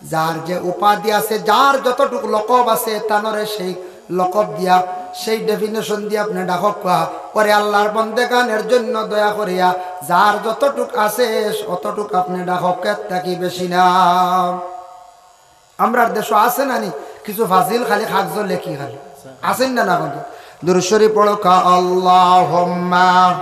যার যে উপাধি আছে, যার যতটুক লকব আছে, তানরে সেই লকব দিয়া, সেই definition দিয়া আপনে ডাকউক্কা। ওরে আল্লার বন্দেগান, এর জন্য দয়া করিয়া যার যতটুক আছে, অতটুক আপনে ডাকউক্কা, এর থাকি বেশি না। আমরার দেশো আছে না নি কিছু ফাজিল, খালি কাগজো লেখি খালি, আছইন না, না? কিন্তু দুরূদ শরীফ পড়উক্কা, আল্লাহুম্মা